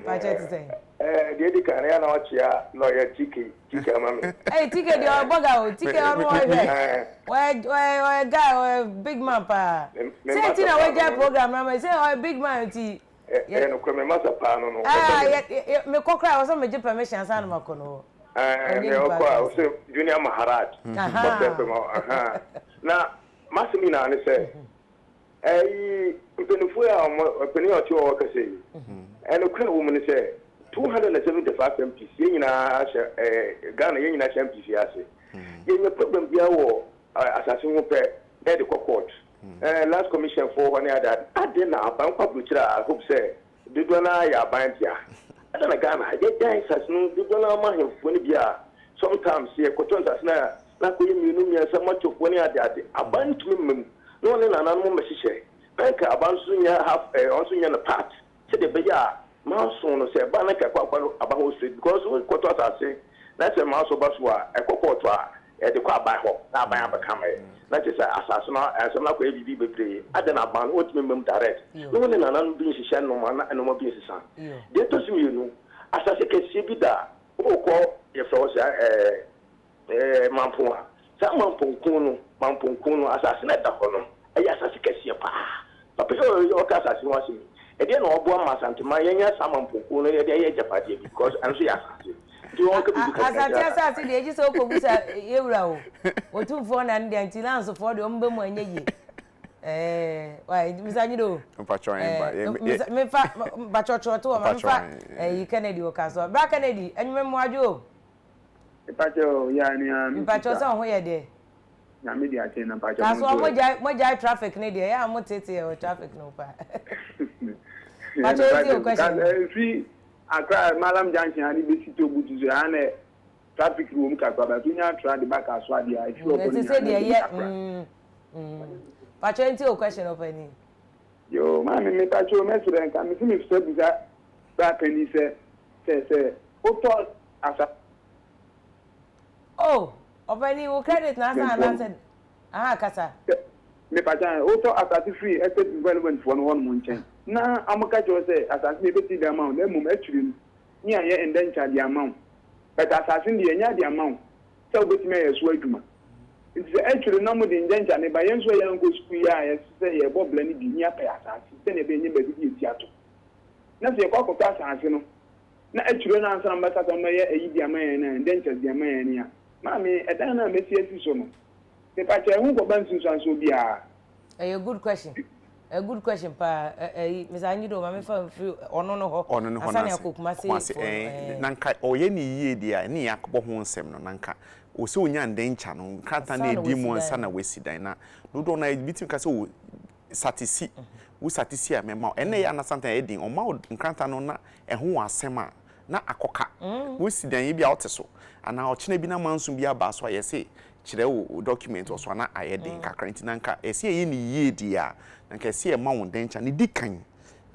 mpakyɛ te sɛn? Ɛɛ deɛ edi kan no yɛ na wakyea lawyer TK TK ama me. Ɛy TK deɛ ɔyɛ bɔga o TK ɔno ɔyɛ ɔyɛ ɔyɛ ɔyɛ guy ɔyɛ big man paa. Sɛ nti na wagyae program no ama yi sɛ ɔyɛ big man nti. Ɛyɛ nokorɛ me masa paa no no. Ɛɛ yɛ mekɔ koraa ɛwɔ sɛ megye permission ansa na makɔ no hɔ. Ɛɛ nea ɔkɔ a ɔsɛ Junior Maharaj. Ɔsɛ fɛ ma na masɛm nyinaa ne sɛ. Ɛyi mpaninfoɔ yi a wɔn mpanin a ɔte hɔ ɔkasa yi, ɛnokorɛ a ɛwɔ mu ne sɛ 275 MPs yɛn nyinaa hyɛ ɛɛ Ghana yɛn nyinaa hyɛ MPs yi ase. Yɛnya problem biara wɔ asase ho pɛ na yɛde kɔ court. Ɛɛ Lands Commission foɔ hɔ ne ade ade. Adɛn na aban kɔ aburokyire a I hope sɛ Dodoɔ no ara yɛ aban dea. Adɛn na Ghana ha yɛgyae nsase no dodoɔ no ara ma ahemfofoɔ no bi a sometimes yɛkɔtɔ nsase no a na akɔyɛ mmienu mmiɛnsa matofoɔ ne ade ade. Aban ntumi mma mu na ɔne nananom mmɛhyehyɛ na nka aban nso nyɛ half eh, ɔno nso nyɛ no part sɛdeɛ ɛbɛyɛ a manso no sɛ ɛba na nka ɛkɔ aba aba hɔ straight because wokɔtɔ asase na sɛ manso ba so a ɛkɔ kɔɔto a Yɛde kɔ aban hɔ na aban abɛka ama yɛn. Na kyerɛ sɛ asase no asɛm no akɔyɛ biribi bebree. Adɛn na aban no wɔntumi mma mu direct na wɔne nananom bi nhyehyɛ nnoɔma na nnoɔma bi nsesa. Deɛ ɛtɔ so mmienu, asase kɛseɛ bi da wokɔ yɛfrɛ hɔ sɛ ɛɛ Mampong a, saa Mampong kun no, Mampong kun no asase no a ɛda hɔ no ɛyɛ asase kɛseɛ paa. Papa yi a ɔka asase ho asɛm yi, ɛdeɛn na ɔboa ma Asanteman yɛnya saa Mampong no yɛde ayɛ agyapadeɛ bi because ɛno nso yɛ asase. Nti ɔnka biribi kakra Asante nkyerɛ asase deɛ gye sɛ wokɔbusa yɛwura o. Otumfoɔ na ne deɛ nti lansofoɔ deɛ ɔmo bɛ mu ɛnyɛ yie. Ɛɛ wai Mr. Anyido. Mpakyɛw ɛn ba. Ɛɛ mefa mpakyɛw kyerɛ to wɔ ma mefa ɛyi Kennedy wɔ kasoa. Bra Kennedy ɛnwuma mu adwo o. Mpakyɛw ya nua me Mpakyɛw sɛ ɔho yɛ deɛ. Nyame de akyɛ na mpakyɛw mo Kasoa mo gyae mo gyae traffic ne deɛ ɛyɛ a mo tete yɛ wɔ traffic no paa. Mpakyɛw eti o question no. Ɛfiri Accra Mallam Junction ha ne besi Tobutu so ha na traffic no wɔ mu kakra but wonya atra de ba Kasoa deɛ a ɛfiri hɔ kɔ no nyinaa na ɛwɔ mu kakra. Mpakyɛw eti o question ɔpanin. Yoo maame mepakyɛw mɛsrɛ nka mese mefisa bisa bra panin sɛ sɛ sɛ wotɔ asa. Oh ɔpanin wo credit na asan anaasɛ aha kasa. Sɛ mepakyɛw wotɔ asase firi estate development foɔ no hɔ nom nkyɛn na ɔmo ka kyerɛ wo sɛ asase no yɛbɛsi de ama wo na mmom akyire no ne yɛayɛ indenture de ama wo but asase no deɛ yɛnyɛ de ama wo sɛ wobɛtumi ayɛ so adwuma nti sɛ akyire no na ɔmo de indenture no ba yɛn nso a yɛankɔ sukuu yi a yɛse sɛ yɛbɔ bra no bi ne yɛapɛ asase sɛdeɛ ɛbɛyɛ yɛnya baabi de yɛn ti ato na sɛ yɛkɔ akɔtɔ asase no na akyire no ansa na wɔbɛka sɛ wɔbɛyɛ ayi de ama yɛn a, indentures de ama yɛn a, maame, ɛdan no a mɛsi asi so no, mepakyɛ ɛho nkɔba nsunsuansoɔ biara? Ɛyɛ good question. Ɛyɛ good question paa. Ɛyi, Mr. Anyido, ma memfa mfiri ɔno no hɔ Ɔno no hɔ ansa no na ase. yɛakɔ Kumasi Kumasi, foɔ no. ɛɛ, Ɛɛ. na nka ɔyɛ no yie deɛ a, ɛne yɛakɔbɔ ho nsɛm no, na nka ɔsɛ ɔnya indenture no, nkrataa no Ansa a na ɛdi mu wasi ansa dan na no. wasi dan. Na dodoɔ no ara, ebi tumi ka sɛ o, satisi, wo satisi a mɛma wo. Ɛnna ɛyɛ a na sometimes ɛyɛ den, ɔma wo nkrataa no na ɛho wɔ asɛm a, na akɔka. Wosi dan yi bi a wote so, anaa ɔkyena bi na manso bi aba so a yɛse kyerɛ wo document wɔ so a na ayɛ den kakra. Nti na nka ɛsɛ yɛyɛ no yie deɛ a, na nka ɛsɛ yɛma wo dɛnkyɛ ne di kan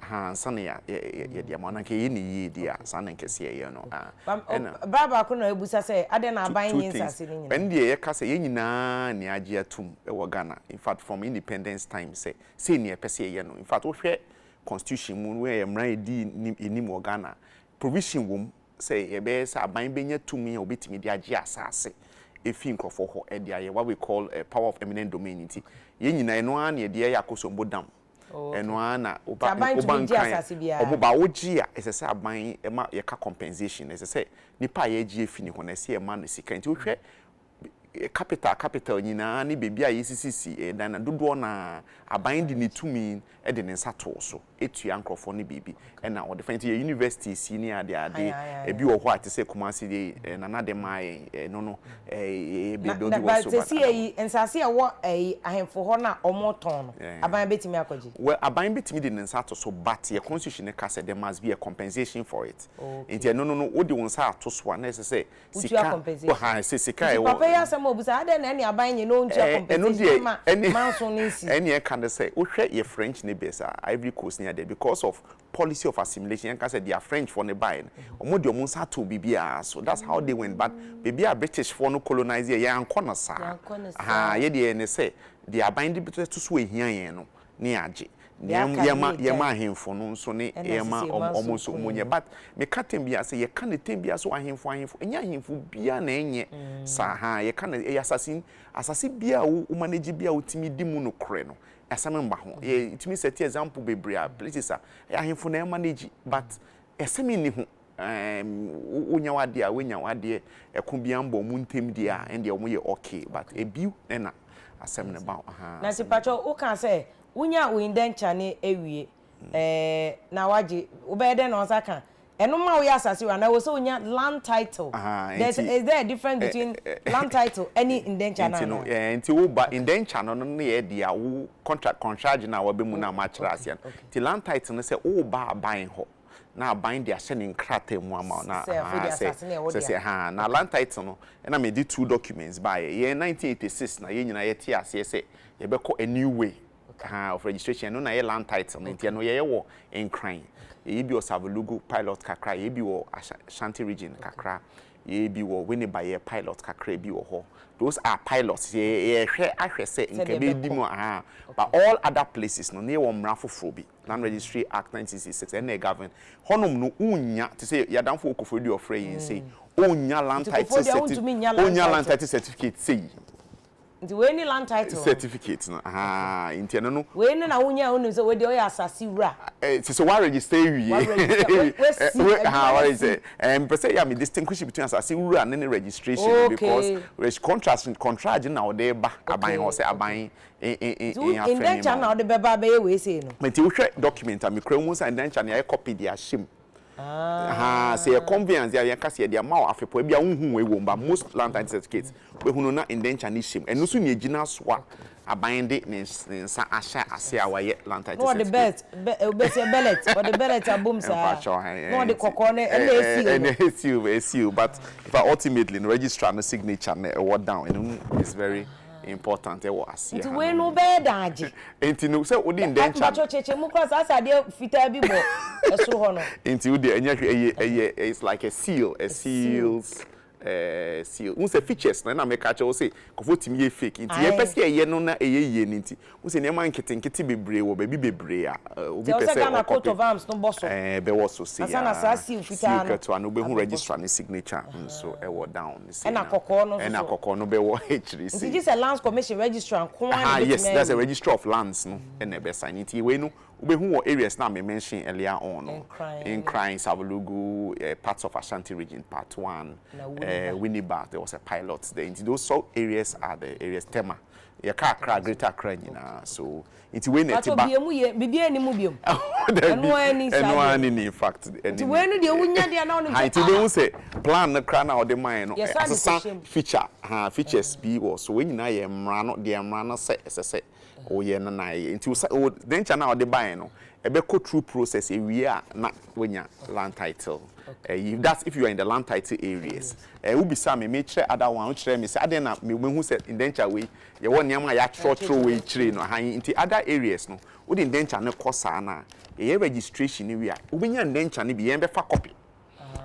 ahaa ansa na yɛde ama wo. Na nka yɛyɛ no yie deɛ a, saa na nka ɛsɛ yɛyɛ no. Ɛna. Bra baako na ɛbusa sɛ adɛn na aban Two nye things. nsase no nyinaa? Ɛno deɛ yɛka sɛ yɛn nyinaa na yɛagye atum wɔ Ghana, in fact from independence time sɛ sei na yɛpɛ sɛ yɛyɛ no. In fact wohwɛ constitution mu no yɛ mmara a ɛdi anim wɔ Ghana, provision wɔ mu sɛ yɛbɛyɛ sɛ aban bɛnya tumi a wɔbɛtumi de agye asase ɛfiri nkurɔfoɔ hɔ de ayɛ what we call power of eminent domain nti yɛn nyinaa ɛno ara na yɛde yɛ Akosombo dam, ɛno ara na woba woba Nkran a wɔn ba wogye a ɛsɛ sɛ aban ma yɛka compensation ɛsɛ sɛ nipa a yɛregye afi ne hɔ no ɛsɛ yɛma no sika nti wohwɛ Capital capital nyinaa ne baabi a yɛsisisi dan no, dodoɔ no ara, aban de ne tumi de ne nsa too so tua nkurɔfoɔ no biribi na wɔde fa. Nti yɛn universities yi ne adeade, ebi wɔ hɔ a te sɛ Kumasi deɛ yi, Nana de maa yɛn, ɛno no, yɛ buildi wɔ so. But seesei yi, nsaase a ɛwɔ ahemfo hɔ no a wɔretɔn no, aban bɛtumi akɔgye? Well, aban bɛtumi de ne nsa ato so but yɛn constitution no ka sɛ there must be a compensation for it. Nti ɛno no no, wode wo nsa ato so a, na ɛsɛ sɛ Wotua sika compensation. oh ha sɛ sika a Nti ɛwɔ papa yi asɛm a ɔbisa, adɛn na ɛne aban nye na ɔntua Ɛɛ ɛno compensation deɛ ama ɛne manso no nsi? ɛne ɛka ne sɛ wohwɛ yɛ French neighbors a Ivory Coast ne adeɛ because of policy of assimilation yɛnka sɛ deɛ French foɔ no baeɛ no wɔn de wɔn nsa ato biribiara so that's how they went but baabi a British foɔ no colonize yɛ yɛn ankɔ no saa Yɛankɔ no ahaa saa. yɛ deɛ yɛ ne sɛ deɛ aban de bɛto so a ɛhia yɛn no ne yɛagye. Deɛ aka no Yɛma yɛ yɛma gyae. ahemfo no nso ne Ɛna yɛma sisi ɔmo ma ɔmo nso nso ko ɔmo yɛ. nyɛ. But meka tem biara sɛ yɛka ne tem biara sɛ ahemfo ahemfo, ɛnyɛ ahemfo biara na ɛnyɛ saa ha. Yɛka no ɛyɛ asase asase biara a wo manage biara a wotumi di mu nokorɛ no, asɛm mba ho. Yɛtumi set example bebree a places a ɛyɛ ahemfo na ɛmanage, but ɛsɛm nni ho. Wonya w'adeɛ a, wonya w'adeɛ, ɛko biara mbɔ ɔmo ntɛm deɛ a, ɛndeɛ ɔmo yɛ okay, but ebi ɛna asɛm no ba ha. Na nti patwɛ, woka sɛ wonya wo indenture ne awie na wagye, wobɛyɛ dɛn na wɔn nsa ka ɛno ma woyɛ asase wura, na ɛwɔ sɛ wonya land title? There's is there a difference between land title ɛne indenture na Nti no ana? Nti wo ba indenture no ne yɛ deɛ a wo contract contract na wabɛ mu na ama akyerɛ aseɛ no. Nti land title no, sɛ wo ba aban hɔ na aban de ahyɛ ne nkrataa mu ama wo na sɛ afei de sɛ asase no ɛwɔ sɛ dea. Sɛ ha na land title no, ɛna mede two documents baayɛ. Yɛn 1986 na yɛn nyinaa yɛte aseɛ sɛ yɛbɛkɔ a new way ha of registration. Ɛno na yɛ land title no. Nti ɛno yɛyɛ wɔ Nkran, yɛyɛ bi wɔ Savelugu pilot kakra, yɛyɛ bi wɔ Ashanti Region kakra, yɛyɛ bi wɔ Winneba, yɛ pilot kakra bi wɔ hɔ. Those are pilots. Yɛhwɛ ahwɛ sɛ nka sɛdeɛ bɛdi ɛbɛkɔ mu aha. But all other places no, ne yɛwɔ mmara foforɔ bi, Land Registry Act 1966, ɛna ɛgovern hɔnom no. Wonya te sɛ yɛadamfo wɔ Koforidua, ɔfrɛ yɛn sei, wonya land Nti title Koforidua wontumi nya land wonya land title. title certificate sei. Nti wei ne land title no? Certificate no aha, nti ɛno no. Wei ne na wonya a wonim sɛ wei deɛ ɔyɛ asase wura. Te sɛ woaregister awie. Waregister, wasi adwuma Ha no waregister. si. Mpɛ sɛ yɛ a me distinguish between asase wura ne registration no because contract contract na wɔde ba aban hɔ sɛ aban Nti wo indenture na wode bɛba abɛyɛ wei sei no? Nti wohwɛ document a mekura mu sɛ indenture no, yɛayɛ copy de ahyɛ mu ha. Sɛ yɛ conveyance a, yɛka sɛ yɛde ama wo afepɔ bi a wonhu wei wɔ mu, ba most land title certificates wobɛhu no na indenture no hyɛ mu. Ɛno nso ne ɛgyina so a aban de ne nsa ahyɛ ase a wayɛ land title na wɔde certificate. Belt bɛ bɛsɛ belt, wɔde belt abom saa na wɔde kɔkɔɔ no ɛna esi no. Ɛna esiw esiw, but in fact ultimately no, registrar no signature no ɛwɔ down, ɛno is very important, ɛwɔ aseɛ. Nti ha wei no. no wobɛyɛ daagye? Nti no, sɛ wode indenture no mpatwɔ kyerɛkyerɛ mu koraa, saa sɛ adeɛ fitaa bi bɔ ɛsoro hɔ no. Nti wode ɛnyɛ hwɛ, ɛyɛ it's like a seal, a seals seal. N sɛ features na ɛna meka kyerɛ wo sɛ kɔfo tumi yɛ fake, nti yɛpɛ sɛ yɛyɛ no na ɛyɛ yie no. Nti wo sɛ nneɛma nketenkete bebree wɔ baabi bebree a obi nti ɛwɔ pɛ sɛ sɛ Ghana coat ɔcopy of arms no bɔ so bɛwɔ so sei. Ansa na saa seal seal fitaa no ketewa no wobɛhu abɛbɔ so. Registrar ne signature nso ɛwɔ down ne sei ɛna na kɔkɔɔ no nso ɛna so kɔkɔɔ no bɛwɔ akyiri nti sei. Gye sɛ Lands Commission registrar nko ara na Yes, ebɛtumi that's a ayɛ wei. Registrar of Lands no ɛna ɛbɛsign. Nti wei no wobɛhu wɔ areas na me mention earlier on no. Nkran. Nkran, Savelugu, parts of Ashanti Region part one, na Winneba. Winneba, there was a pilot there. Nti those so areas are the areas, Tema, yɛka Accra, Greater Accra nyinaa. So nti wei na ɛte patwɔ ba bie mu yɛ biribi ani mu biom. Dabi, ɛno ara ni saa ɛno ara deɛ. ni in fact ɛne Nti ni. wei no deɛ wonya deɛ na wonim Ha sɛ nti wobɛhu sɛ plan no koraa na ɔde mae no Yɛsan de asesa kɔhyɛ mu. feature ha, features bi wɔ so. Wei nyinaa yɛ mmara no deɛ, mmara no sɛ ɛsɛ sɛ woyɛ no na ɛyɛ. Nti wo denture no a ɔde baeɛ no, ɛbɛkɔ through process ewie a na woanya land title. Ɛyi, that's if you are in the land title areas. Wobisa me, mekyerɛ other one, wokyerɛ me sɛ adeɛ na mehu sɛ indenture wei yɛwɔ nneɛma a yɛatwerɛtwerɛ wei kyerɛ no ha. Nti other areas no, wode indenture no kɔ saa na yɛyɛ registration no wie a, wobɛnya indenture no bi, yɛn bɛfa copy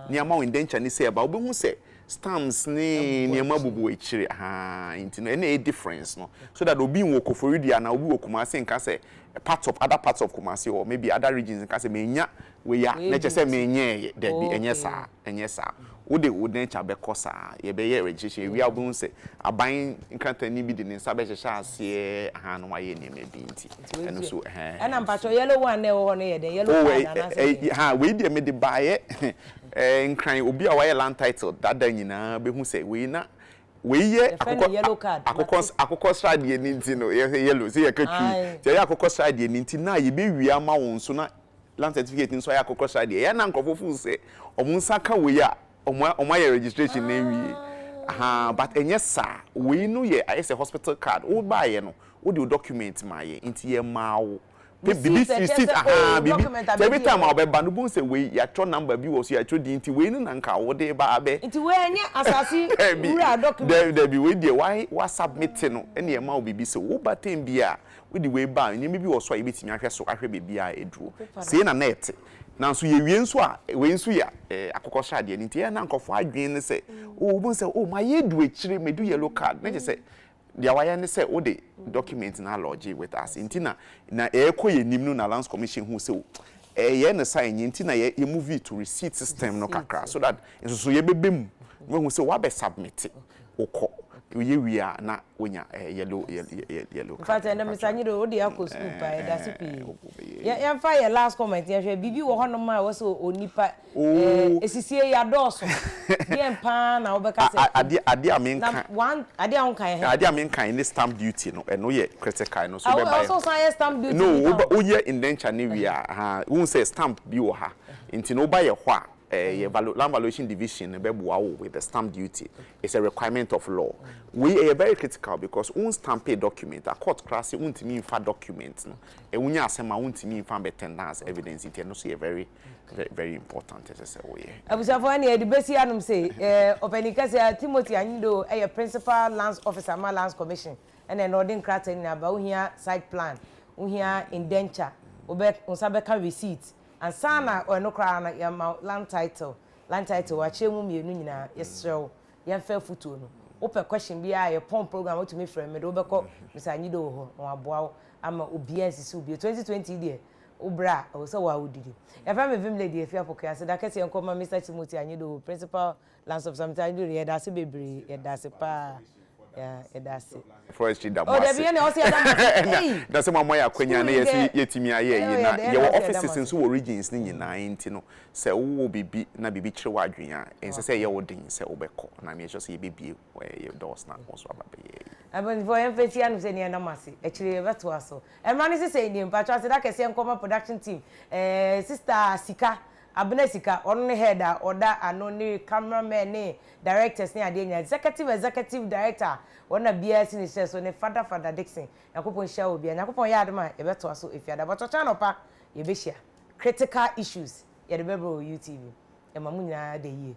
nneɛma wo indenture no sɛ ɛba, wobɛhu sɛ stamps ne nneɛma bubu akyire ha. Nti no ɛna ɛyɛ difference no, so that obi wɔ Koforidua na obi wɔ Kumasi nka sɛ part of other parts of Kumasi or maybe other regions nka sɛ menya wei a na kyerɛ sɛ menyɛɛ. Dabi, ɛnyɛ saa, ɛnyɛ saa. Wode wo denture bɛkɔ saa, yɛbɛyɛ registration ewia, wobɛhu sɛ aban nkratani bi de ne nsa bɛhyehyɛ aseɛ ha no, wayɛ nneɛma bi. Nti ɛno so ɛhɛn. Ɛna mpatwɔ, yellow one na ɛwɔ hɔ no yɛ dɛn? Yellow card anaasɛ dɛn? Ha wei deɛ mede baayɛ Nkran. Obi a wayɛ land title dada nyinaa bɛhu sɛ wei na wei yɛ Yɛfrɛ no yellow card. Akokɔ sradeɛ ne nti no yɛ yellow sɛ yɛka twi nti ɛyɛ akokɔ sradeɛ ne nti na yɛbɛwie ama wɔn nso na land certificate nso ayɛ akokɔ sradeɛ. Ɛyɛ na nkurɔfoɔ feel sɛ ɔmo nsa ka wei a, ɔmo ayɛ registration na ewie ha, but ɛnyɛ saa. Wei no yɛ ayɛ sɛ hospital card. Wo baayɛ no, wode wo document ma yɛ, nti yɛ maa wo bibi receipt aha bibi. Every time a ɔbɛba no, bohu sɛ wei yɛatwerɛ number bi wɔ so, yɛatwerɛ din. Nti wei no na nka wode ba abɛ Nti wei ɛnyɛ asase wura document? Dabi, dabi. Wei deɛ wa submit no, ɛna ɛma wo biribi sɛ woba tem bi a wode wei ba a, nneɛma bi wɔ so a yɛbɛtumi ahwɛ so ahwɛ baabi a ɛduro sei na ɛte. Nanso yɛwie nso a, wei nso yɛ akokɔ sradeɛ no. Nti ɛyɛ na nkurɔfoɔ adwene ne sɛ, oh, wobɛhu sɛ, oh, mayɛ du akyire, medu yellow card, na kyerɛ sɛ Deɛ wayɛ ne sɛ wode document no alodge with us, nti na ɛrekɔ yɛ nim no na Lands Commission hu sɛ ɛyɛ ne sa ɛnyɛ, nti na yɛ move to receipt system no kakra so that nsoso yɛbɛbɛ mu na wahu sɛ wabɛ submit, wokɔ woyɛ wie a na wonya yellow In fact, ɛnna Mr. Anyido, wode akɔ school pa, yɛda ase pii. Yɛmfa yɛ last comment, yɛhwɛ biribi wɔ hɔnom a ɛwɔ sɛ onipa esisie yi adɔɔso deɛ paa na wobɛka sɛ adeɛ a menka na one adeɛ a wonka yɛ adeɛ a menka ne stamp duty no, ɛno yɛ critical no so. Bɛba yɛ ɔso san yɛ stamp duty no bi ka ho? Woyɛ indenture ne wie a, ha wohu sɛ stamp bi wɔ ha, nti no woba yɛ hɔ a, yɛ land valuation division no bɛboa wo with the stamp duty. It's a requirement of law. Wei ɛyɛ very critical because won stamp a document a, court koraa sɛ wontumi mfa document no, wonya asɛm a wontumi mfa bɛtender as evidence, nti ɛno so yɛ very very very important, ɛsɛ sɛ woyɛ. Abusuafoɔ, ɛne yɛde bɛsi anom sɛ ɔpanin kɛseɛ Timothy Anyido ɛyɛ principal lands officer ma Lands Commission, ɛna ɛna ɔde nkrataa nyinaa ba. Wohia site plan, wohia indenture, wobɛ wo nsa bɛka receipt ansa na ɔno koraa no yɛma land title. Land title wakyerɛ mu mmienu nyinaa. Yɛsrɛ wo, yɛmfa afotuo no. Wopɛ question biara, yɛ pɔn program, wotumi frɛ me de wobɛkɔ Mr. Anyido wɔ hɔ na waboa wo ama obiara nsisi wo bio. 2020 deɛ, wobrɛ a ɛwɔ sɛ wo a wodidi. Yɛfrɛ me Vim Lady Efi Apɔkua ase da kɛseɛ nkɔma Mr. Timothy Anyido, principal lands officer. Mr. Anyido, yɛda ase bebree, yɛda ase paa, yɛda ase. Forestry da mo Oh, ase. Dabi, yɛn na ɔsɛ yɛda mo ase. Ei! Na sɛ mo ama yɛ akwanya na School yi yɛsi deɛ, yɛtumi ayɛ yi ɛyɛ na dɛ, yɛwɔ ɛna sɛ yɛda mo offices ase. nso wɔ regions ne nyinaa, nti no sɛ wowɔ biribi na biribi kyerɛ w'adwene a, ɛnsɛ sɛ ɛyɛ wo den sɛ wobɛkɔ na meyɛ sure sɛ yɛbɛbie yɛ doors na wo nso aba bɛyɛ yi. Abɛnfoɔ, yɛmfa ti anom sɛ nea nam ase akyire yɛbɛtoa so. Mmara no sesɛ nie. Mpatwa ase da kɛseɛ nkɔma production team, sister Sika Abena Sika, ɔno ne head a ɔda ano, ne cameraman ne directors ne adeɛ nyinaa, executive director wɔn na biara si ne hyɛ so ne Father Dixon. Nyankopɔn hyia wɔ bia. Nyankopɔn yɛ adom a, yɛbɛtoa so efiada bɔtɔkyɛ anɔpa. Yɛbɛhyia critical issues, yɛde bɛbrɛ wɔ UTV. Ɛma mo nyinaa da yie.